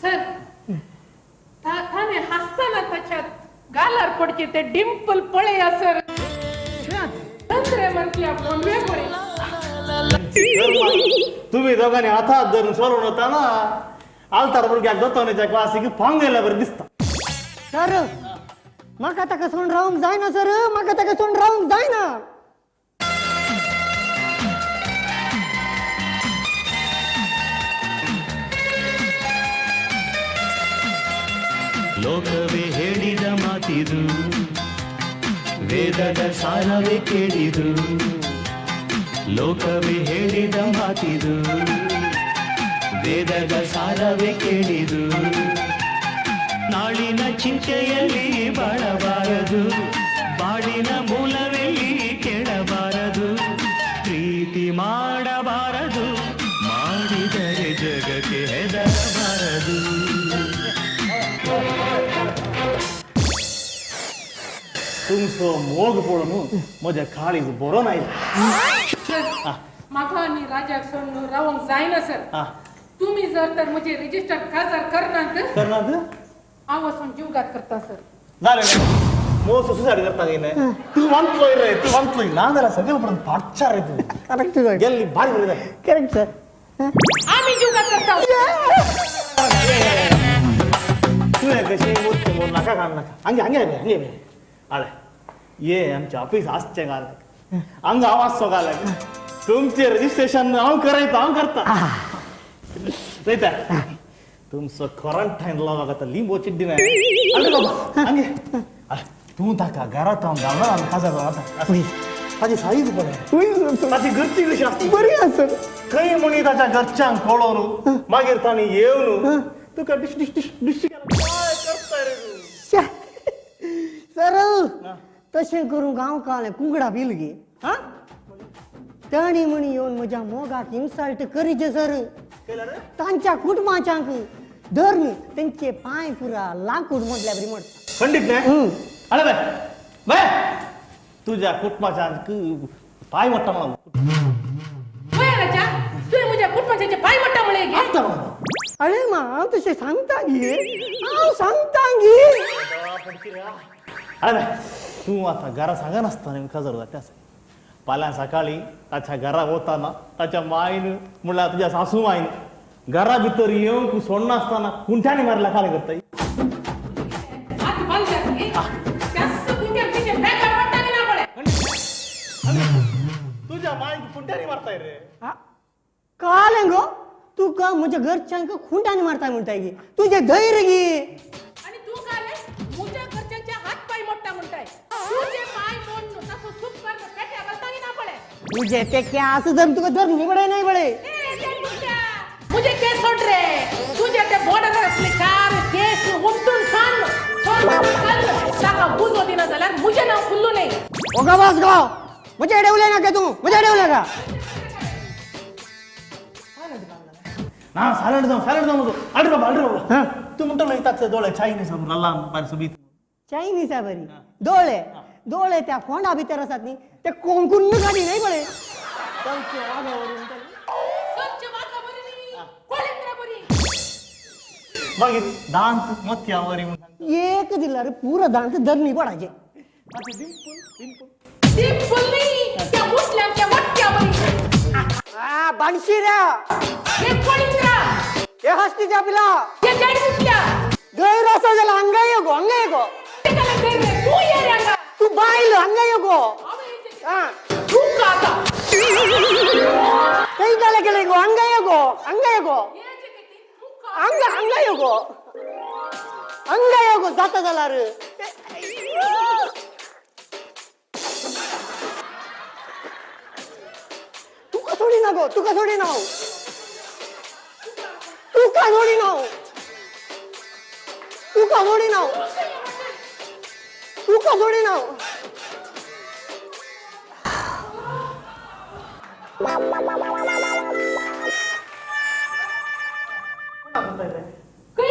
सर, ताणें हांसतना ताच्या गालार पडचे ते डिंपल पळया सर. तंत्रे म्हटल्या बोंडवे पळय. तुम्ही दोगांनी हातात धरून चलोवन वतना आलतार भुरग्याक दोतोन्याच्या क्लासीक पांग गेल्या बरें दिसता. सर, म्हाका ताका सोडून रावंक जायना सर, म्हाका ताका सोडून रावंक जायना. ಲೋಕವೇ ಹೇಳಿದ ಮಾತಿದು, ವೇದದ ಸಾರವೇ ಕೇಳಿದು. ಲೋಕವೇ ಹೇಳಿದ ಮಾತಿದು, ವೇದದ ಸಾರವೇ ಕೇಳಿದು. ನಾಳಿನ ಚಿಂತೆಯಲ್ಲಿ ಬಾಳಬಾರದು, ಬಾಳಿನ ಮೂಲವೆಲ್ಲಿ ಕೇಳಬಾರದು. ಪ್ರೀತಿ ಮಾಡಬಾರದು, ಮಾಡಿದರೆ ಜಗಕ್ಕೆ ಹೆದರಬಾರದು. तुमचो मोग पळोवन म्हज्या काळीज बरो नाय. सर, म्हाका आनी राजाक सोडून रावंक जायना सर. तुमी जर तर म्हजे रजिस्टर काजार करनात करनात हांव वचून जीवघात करता सर. जालें, मोस सुसायड करता काय न्हय? तूं वांटलोय रे, तूं वांटलोय. ना जाल्यार सगळे पडून फाटच्या रे तूं. करेक्ट गेल्ली भारी बरी जाली. करेक्ट सर, आमी जीवघात करता. तुवें कशें मोडचें मोड नाका घाल नाका. हांगे हांगे हांगे हांगे ये आमच्या ऑफिस आसचें घाल, हांगा हांव आसचो घाल. तुमचें रजिस्ट्रेशन हांव करयता, हांव करता. चोयता तुमचो क्वॉरंटायन लावपाक आतां लिंबो चिड्डी ना. अरे बाबा हांगे तूं ताका घरांत हांव घालना, आमी काजार जावन आतां ताची साईज पळय, ताची घरची कशी आसता बरी आसा. खंय म्हणी ताच्या घरच्यांक कळोवन मागीर तांणी येवन तुका डिश डिश डिश डिश काय करता रे तूं? सर, तशें करूंक हांव कालें कुंगडा बील गे. हां, ताणी म्हणी येवन म्हज्या मोगाक इन्सल्ट करीचे सर. तांच्या कुटुंबाच्यांक धरून तेंचे पांय पुरा लाकूड मोडल्या बरी मोडटा. खंडीत न्हय? अरे बाय बाय, तुज्या कुटुंबाच्यांक पांय मोडटा म्हणून. राजा, तुवें म्हज्या कुटुंबाचे पांय मोडटा म्हळें गे? अरे मा, हांव तशें सांगता गे, हांव सांगता गे. अरे तूं आतां घरा सांगनासतना काजार जाता आसा. फाल्यां सकाळीं ताच्या घरा वतना ताच्या मायन म्हणल्यार तुज्या सासू मायन घरा भितर येवंक सोडनासतना कुंठ्यांनी मारल्या कालें करताय. तुज्या मायन कुंठ्यांनी मारताय रे. कालें गो, तुका म्हज्या घरच्यांक खुंट्यांनी मारताय म्हणटाय गी, तुजें धैर्य गी. आनी तूं कालें म्हज्या घरच्यांचे हात पांय मोडटा म्हणटाय. तुजे पांय मोडून ताचो सूप करून पेट्या घालता ना पळय. तुजे ते केंस धरून तुका धरून पळय नाही पळय. तुजे केस सोड रे, तुजे ते बॉर्डर आसले कार केस उमटून खान ताका बुजो दिना जाल्यार म्हजें नांव फुल्लू न्हय. ओगा बस गो, म्हजे कडेन उलयनाका तूं, म्हजे कडेन उलयनाका. ना सायलंट जावं, सायलंट जावं म्हजो. अरे बाबा, अरे बाबा, तूं म्हणटलो ताचे दोळे चायनीज ल्हान बारीक सोबीत. चायनीसा बरी दोळे, दोळे त्या फोंडा भितर आसात न्ही, ते कोंकून काडी न्हय पळय. मागीर दांत मोतया वरी एक दिल्यार पुरो दांत धरणी पडाचे. डिंपल न्ही, त्या मुसल्यांच्या वट्ट्या वरी. बाणशिऱ्या, हे कोळिंद्रा, हे हस्तीच्या पिला, हे देडमुसल्या, गैर आसा जाल्यार हांगा यो गो, हांगा यो गो. तूं ये रे हांगा. तूं बायल हांगा यो गो. तूं आतां खंय जालें गेलें गो, हांगा यो गो, हांगा यो गो, हांगा हांगा यो गो, हांगा यो गो. जाता जाल्यार तुका सोडिना गो, तुका सोडिना हांव, तुका सोडिना हांव, तुका सोडिना हांव, तुका सोडिना हांव. खंय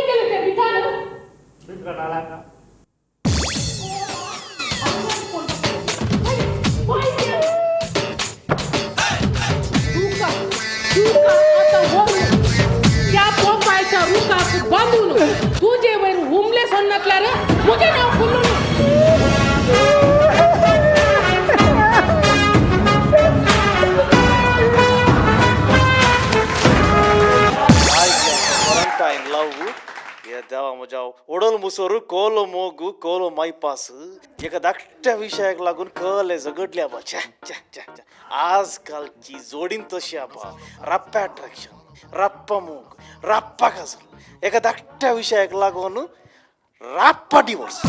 गेले ते विठान? त्या पोपायच्या रुखाक बांदून तुजे वयर हुमले सोडनातल्यार म्हजें नांव फुल्लून. क्वारंटायन लव हे देवा म्हज्या ओडल मुसोर कोलो मोगू कोलो मायपास एका धाकट्या विशयाक लागून कले झगडले आबा. छे छे छे छे, आजकालची जोडीन तशी आबा, राप्पा अट्रॅक्शन, राप्पा मोग, राप्पा गजल, एका धाकट्या विशयाक लागून राप्पा divorce.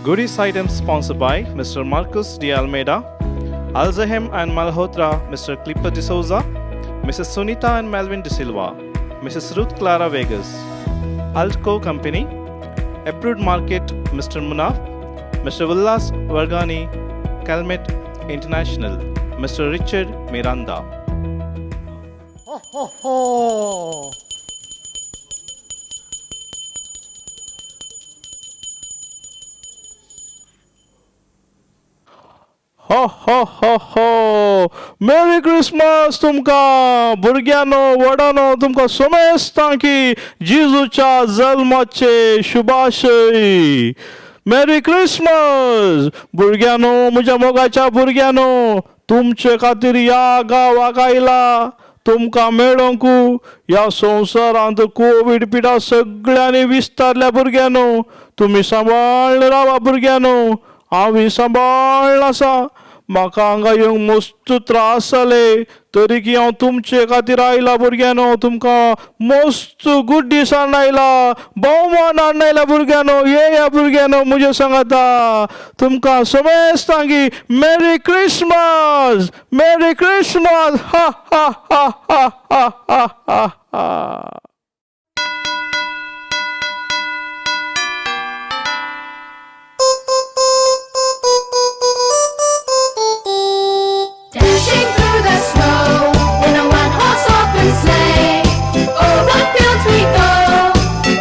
Goodies items sponsored by Mr. Marcus D. Almeida, Alzahem and Malhotra, Mr. Clipper D'Souza, Mrs. Sunita and Melvin De Silva, Mrs. Ruth Clara Vegas, Altco Company, Approved Market, Mr. Munaf, Mr. Villas Vargani, Calmet International, Mr. Richard Miranda. हो हो हो. हो हो हो हो, मेरी क्रिसमस तुमकां भुरग्यांनो व्हडानो, तुमकां समेस्तांकी जेजूच्या जल्माचे शुभाशय. मेरी क्रिसमस भुरग्यांनो, म्हज्या मोगाच्या भुरग्यांनो, तुमचे खातीर ह्या गांवाक आयला तुमकां मेळोंकू. ह्या संवसारांत कोवीड पिडा सगळ्यांनी विस्तारल्या भुरग्यांनो, तुमी सांबाळून रावा भुरग्यांनो. हांव सांबाळ्ळ आसा, म्हाका हांगा येवंक मस्त त्रास जाले, तरी की हांव तुमचे खातीर आयला भुरग्यांनो. तुमकां मस्त गुड दीस हाडून आयला, भोवमान हाडून आयला भुरग्यांनो. येया भुरग्यांनो म्हजे सांगाता, तुमकां समेस्तांकी मेरी क्रिसमस, मेरी क्रिसमस. हा हा हा हा हा हा हा. Dashing through the snow in a one-horse open sleigh. Over fields we go,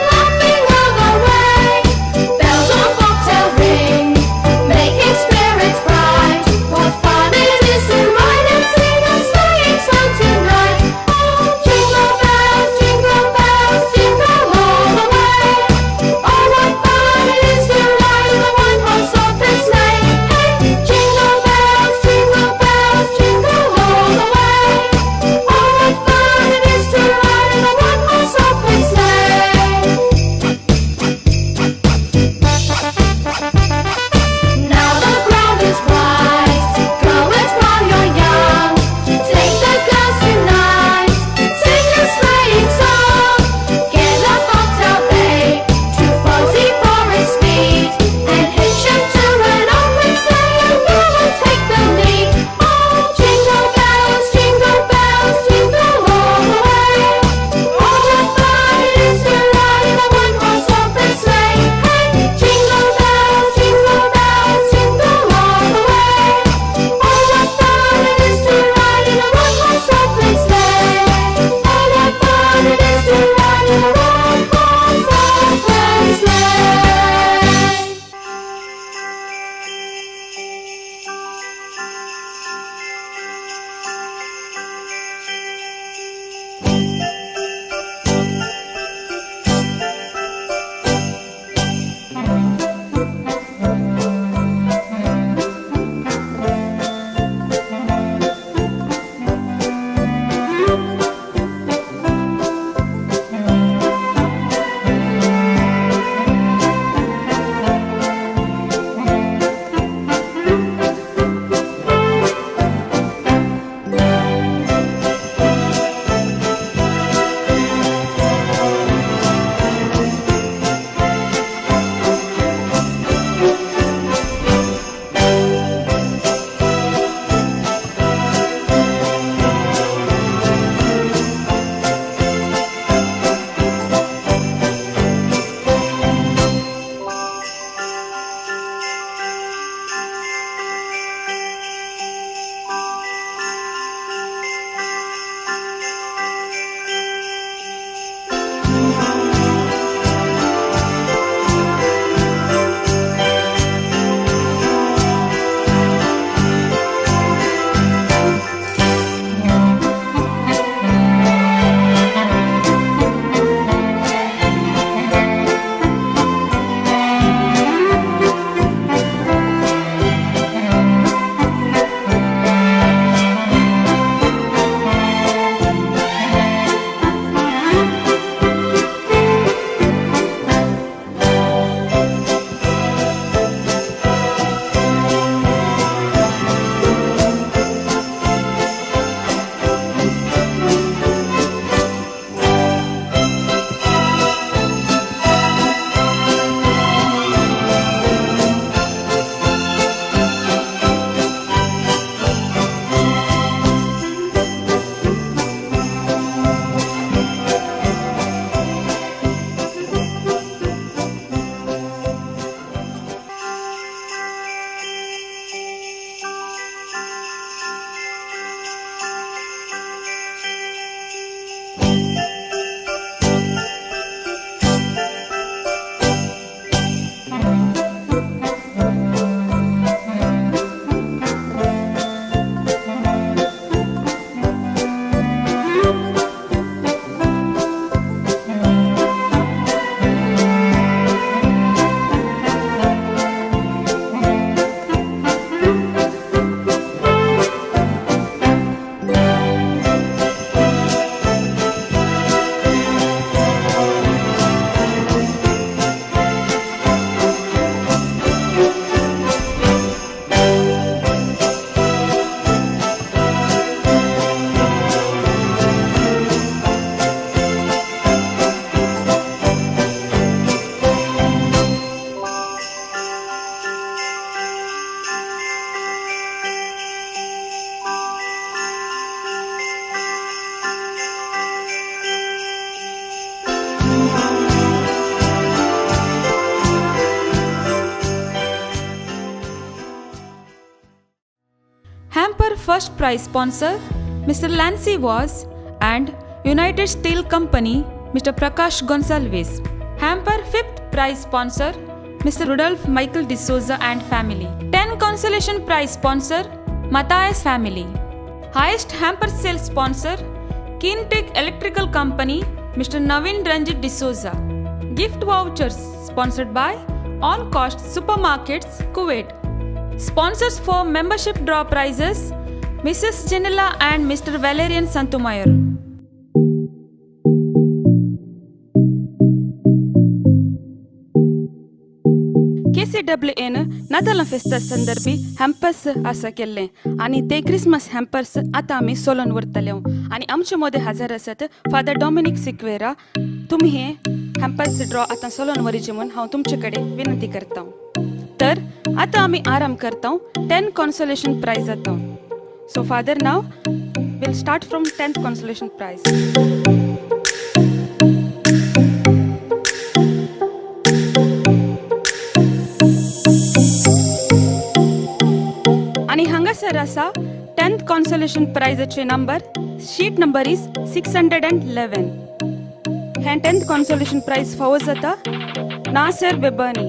laughing all the way. Bells on bobtail ring, making spirits bright. What fun it is to ride and sing a sleighing song tonight. Oh, jingle bells, jingle first prize sponsor Mr. Lancy Vaz and United Steel Company Mr. Prakash Gonsalves. Hamper fifth prize sponsor Mr. Rudolph Michael D'Souza and family. 10 consolation prize sponsor Matthias family. Highest hamper sale sponsor Kintech Electrical Company Mr. Navin Ranjit D'Souza. Gift vouchers sponsored by All Cost Supermarkets Kuwait. Sponsors for membership draw prizes Mrs. Janela and Mr. Valerian Santumayor. KCWN नातालां फेस्ता संदर्भी हॅम्पर्स आसा केल्ले आनी ते क्रिसमस हॅम्पर्स आतां आमी सोलोन व्हरतले आनी आमचे मदें हजर आसात फादर डॉमिनीक सिक्वेरा. तुमी हे हॅम्पर्स ड्रॉ आतां सोलोन व्हरीचे म्हूण हांव तुमचे कडेन विनंती करता. तर आतां आमी आराम करता 10 कॉन्सोलेशन प्रायज जाता. So father now will start from 10th consolation prize. आनी हांगासर आसा 10th consolation प्रायजाचे number, sheet number is 611. हें 10th consolation प्रायज फावो जाता नासर बेबानी.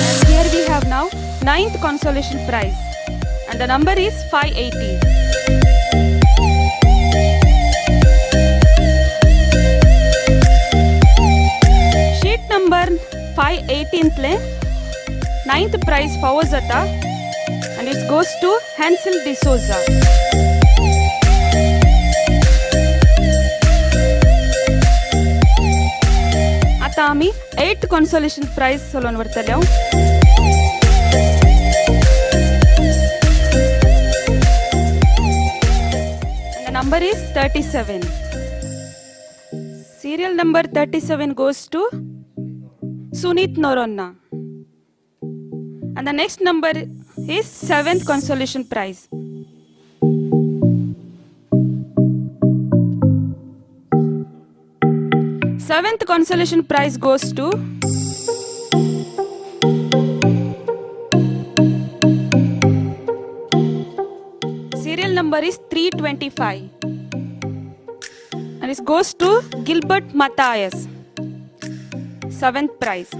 And here we have now 9th consolation prize and the number is 580. Sheet number 518 9th prize फावो जाता and it goes to Hansel D'Souza. आतां आमी 8th consolation prize सोलोवन व्हरतले. And the number is 37. Serial number 37 goes to Sunit Noronna. And the next number is 7th consolation prize. Seventh consolation prize goes to serial number is 325 and it goes to Gilbert Matthias. 7th prize.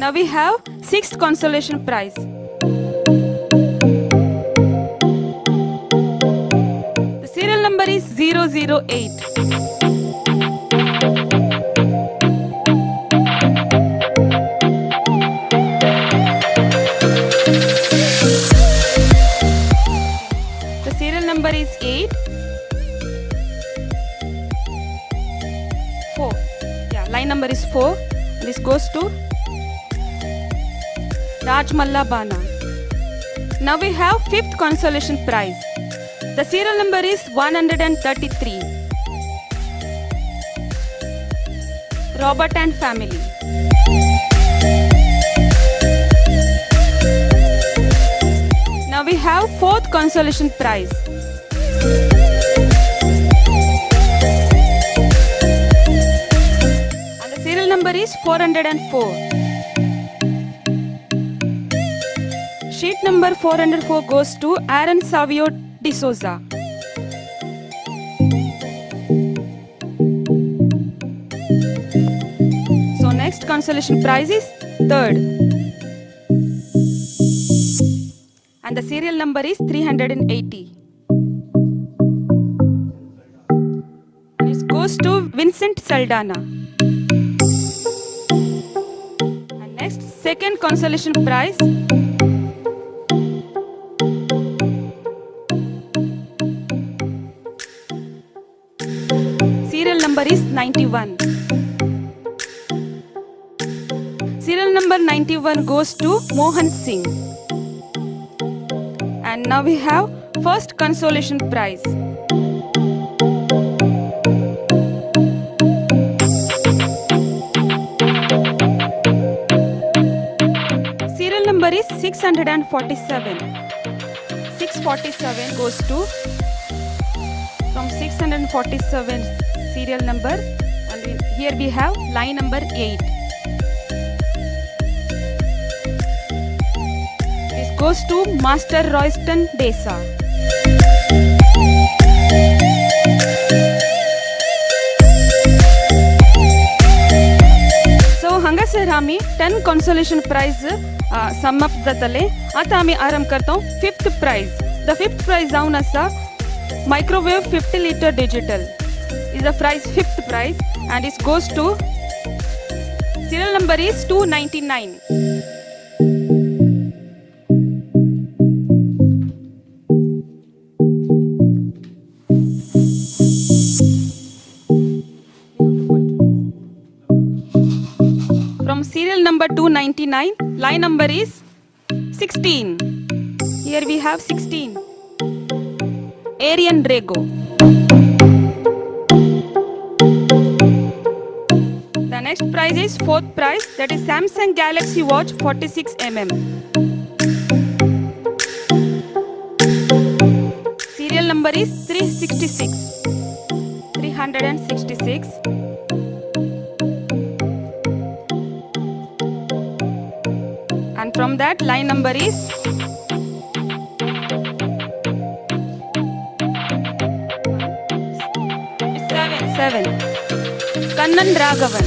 Now we have 6th consolation prize. The serial number is 008. The serial number is 8. 4. Yeah, line number is 4. This goes to Raj Mallabana. Now we have 5th consolation prize. The serial number is 133. Robert and family. Now we have 4th consolation prize. And the serial number is 404. Sheet number 404 goes to Aaron Savio D'Souza. So next consolation prize is 3rd. And the serial number is 380. And it goes to Vincent Saldana. And next, 2nd consolation prize. Serial number is 91. Serial number 91 goes to Mohan Singh. And now we have 1st consolation prize. Serial number is 647. 647 goes to, from 647 serial number, and Here we have line number 8. This goes to Master Royston Desa. So हांगासर आमी 10 कॉन्सोलेशन प्रायज समाप्त जातले. आतां आमी आरंभ करता fifth prize. The fifth prize जावन आसा microwave 50 litre digital is the prize, fifth prize, and it goes to serial number is 299. From serial number 299, line number is 16. Here we have 16. Arian Rego. The next prize is fourth prize, that is Samsung Galaxy Watch 46 mm. Serial number is 366. 366. And from that, line number is 7. Kannan Raghavan.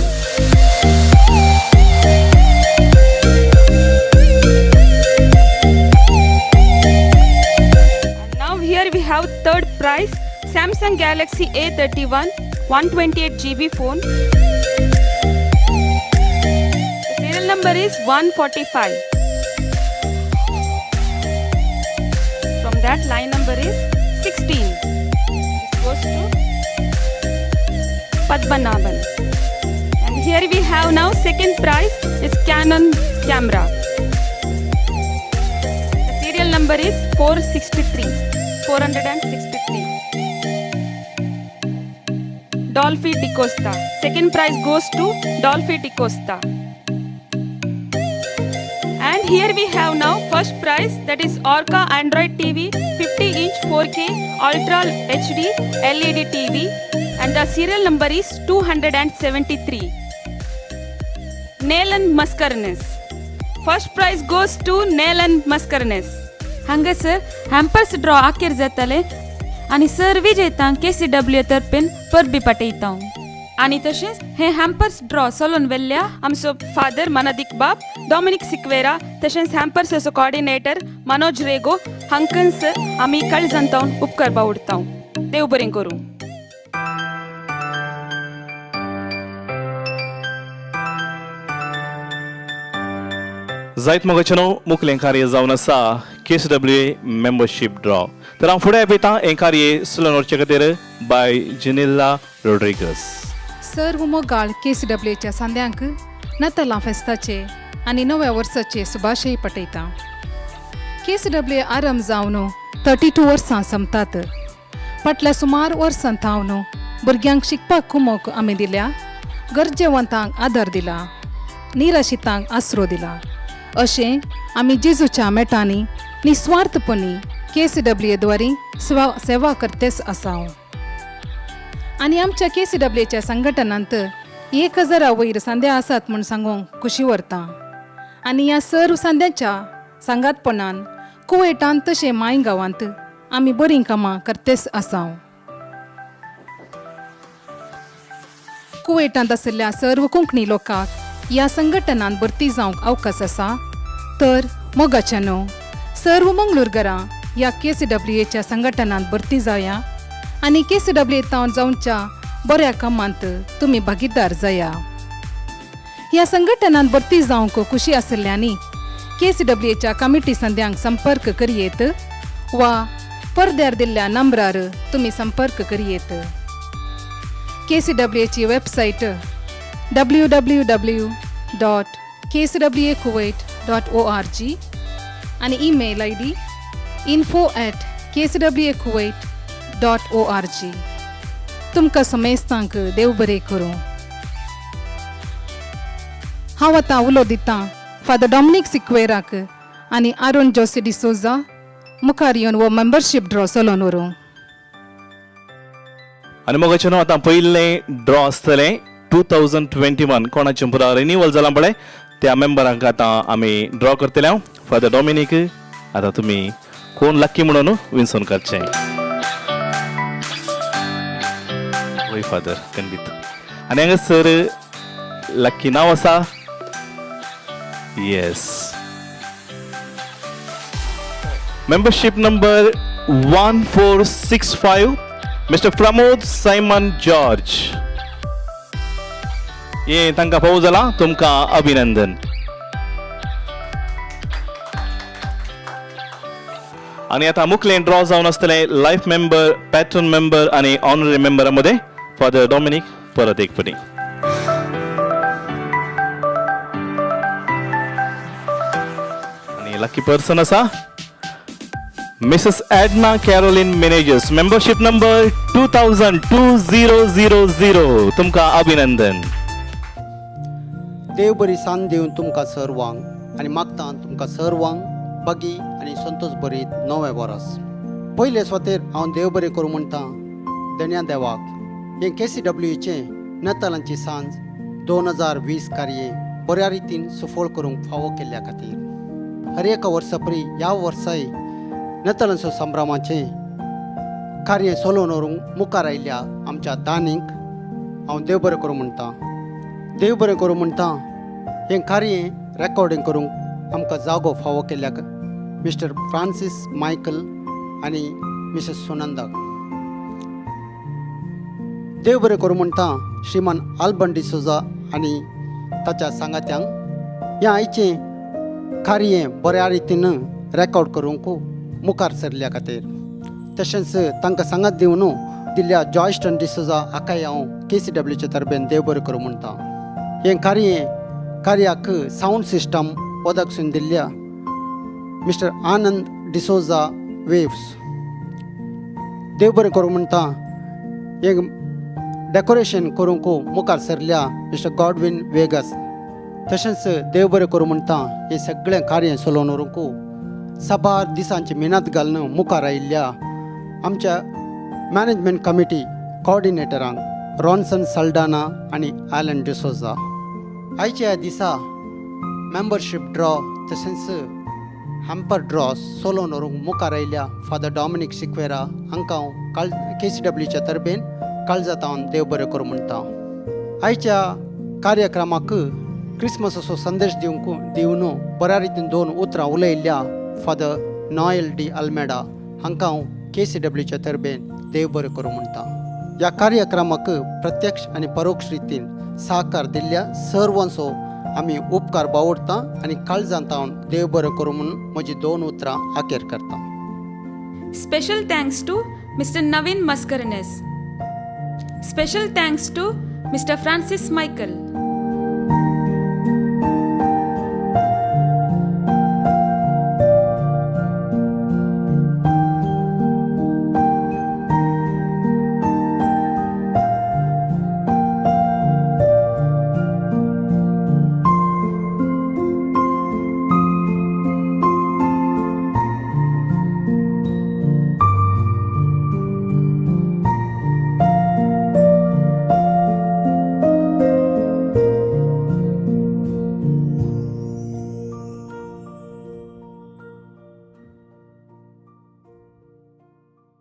And now here we have third prize, Samsung Galaxy A31 128 GB phone. The serial number is 145. From that, line number is 16. This goes to Padmanabhan. And here we have now second prize is Canon camera. The serial number is 463. 463. Dolphy DiCosta. Second prize goes to Dolphy DiCosta. And here we have now first prize, that is Orca Android TV 50-inch 4K Ultra HD LED TV, and the serial number is 273. Nelan Mascarenhas. First prize goes to Nelan Mascarenhas. हांगासर हॅम्पर्स ड्रॉ आखेर जाताले आनी सर विजेतांक KCWA तर्फेन परबी पाठयता. आनी तशेंच हे हॅम्पर्स ड्रॉ चलोवन व्हेल्ल्या आमचो फादर मनादीक बाब डॉमिनीक सिक्वेरा, तशेंच हॅम्पर्साचो कॉर्डिनेटर मनोज रेगो हांकांच आमी काळजांतावन उपकार बावडता. देव बरें करूं. जायत मोगाचें न्हू मुखलें कार्य जावन आसा KCWA membership draw. तर हांव फुडें आपयतां हें कार्य चलोवन व्हरचे खातीर बाय जिनिल्ला रोड्रिगस. सर्व मोगाळ KCWAच्या सांद्यांक नतालां फेस्ताचे आनी नव्या वर्साचे सुभाशय पटयता. KCWA आरंभ जावन 32 वर्सां संपतात. फाटल्या सुमार वर्सां थावन भुरग्यांक शिकपाक कुमोक आमी दिल्या, गरजेवंतांक आदार दिला, निराशितांक आसरो दिला. अशें आमी जेजूच्या मेटांनी निस्वार्थपणी KCWA द्वारे सेवा करतेच आसा. आनी आमच्या KCWAच्या संघटनांत 1000 वयर सांद्या आसात म्हूण सांगूंक खुशी व्हरता. आनी ह्या सर्व सांद्यांच्या सांगातपणान कुवेटांत तशें माय गांवांत आमी बरीं कामां करतेच आसा. कुवेटांत आशिल्ल्या सर्व कोंकणी लोकांक ह्या संघटनांत भरती जावंक अवकाश आसा. तर मोगाच्या न्हू सर्व मंगळूरगरां ह्या KCWAच्या संघटनांत भरती जाया आनी KCWA तावन जावच्या बऱ्या कामांत तुमी भागीदार जाया. ह्या संघटनांत भरती जावंक खुशी आशिल्ल्यांनी KCWAच्या कमिटी संद्यांक संपर्क करयेत वा पडद्यार दिल्ल्या नंबरार तुमी संपर्क करयेत. KCWAची वेबसायट www.kcwakuwait.org आनी email ID info@kcwakuwait.org. तुमकां समेस्तांक देव बरें करूं. हांव आतां उलो दितां फादर डॉमिनीक सिक्वेराक आनी आरोन जोसी डिसोजा मुखार येवन हो मेंबरशीप ड्रॉ चलोवन व्हरूं. आनी मोगाचें न्हू आतां पयलें ड्रॉ आसतलें 2021 कोणाचें पुरा रिन्युअल जालां पळय त्या मेंबरांक आतां आमी ड्रॉ करतले. हांव फादर डॉमिनीक, आतां तुमी कोण लक्की म्हणून विंचून करचें. वय फादर, खंडीत. आनी हांगासर लक्की नांव आसा, yes, membership number 1465, Mister Pramod Simon George. ये तांकां फावो जाला, तुमकां अभिनंदन. आनी आतां मुखलें ड्रॉ जावन आसतलें लायफ मेंबर, पॅट्रन मेंबर आनी ऑनररी मेंबरा मदें. फादर डॉमिनीक, परत एक फावटी. आनी लकी पर्सन आसा Mrs Edna Caroline Menezes, membership number 2000 2000. तुमकां अभिनंदन. देव बरी सांज दिवन तुमकां सर्वांक आनी मागता तुमकां सर्वांक बगी आनी संतोश बरीत नवें वर्स. पयले सुवातेर हांव देव बरें करूं म्हणटा धन्या देवाक, हें केसीडब्ल्यूचें नातालांची सांज 2020 कार्य बऱ्या रितीन सफळ करूंक फावो केल्ल्या खातीर. हर एका वर्सा परी ह्या वर्साय नातालांचो संभ्रमाचें कार्य चलोवन व्हरूंक मुखार आयिल्ल्या आमच्या दानीक हांव देव बरें करूं म्हणटा. देव बरें करूं म्हणटा हें कार्य रेकॉर्डिंग करूंक आमकां जागो फावो केल्ल्या मिस्टर फ्रांसीस मायकल आनी मिसेस सुनंदाक. देव बरें करूं म्हणटा श्रीमान आल्बन डिसोजा आनी ताच्या सांगात्यांक, हें आयचें कार्य बऱ्या रितीन रेकॉर्ड करूंक मुखार सरल्या खातीर. तशेंच तांकां सांगात दिवन दिल्ल्या जॉयस्टन डिसोजा हाकाय हांव केसीडब्ल्यूचे तरबेन देव बरें करूं म्हणटा. हें कार्य कार्याक सावंड सिस्टम वदकसून दिल्ल्या मिस्टर आनंद डिसोजा वेव्स, देव बरें करूं म्हणटा. हें डेकोरेशन करूंक मुखार सरल्या मिस्टर गॉडविन वेगस, तशेंच देव बरें करूं म्हणटा. हें सगळें कार्य चलोवन व्हरूंक साबार दिसांची मेहनत घालून मुखार आयिल्ल्या आमच्या मॅनेजमेंट कमिटी कॉर्डिनेटरांक रॉन्सन सल्डाना आनी आयलन डिसोजा. आयच्या ह्या दिसा मेंबरशीप ड्रॉ तशेंच हॅम्पर ड्रॉ चलोवन व्हरूंक मुखार आयिल्ल्या फादर डॉमिनीक सिक्वेरा हांकां हांव काळ केसीडब्ल्यूच्या तरबेन काळजांत देव बरें करूं म्हणटा. आयच्या कार्यक्रमाक क्रिसमसाचो संदेश दिवंक दिवन बऱ्या रितीन दोन उतरां उलयिल्ल्या फादर नॉयल डी अल्मेडा हांकां हांव केसीडब्ल्यूच्या तरबेन देव बरें करूं म्हणटा. ह्या कार्यक्रमाक प्रत्यक्ष आनी परोक्ष रितीन साहकार दिल्ल्या सर्वांचो आमी उपकार बावडटा आनी काळजांत देव बरें करूं म्हणून म्हजी दोन उतरां आखेर करता. Special thanks to Mr. Navin Mascarenhas. Special thanks to Mr. Francis Michael.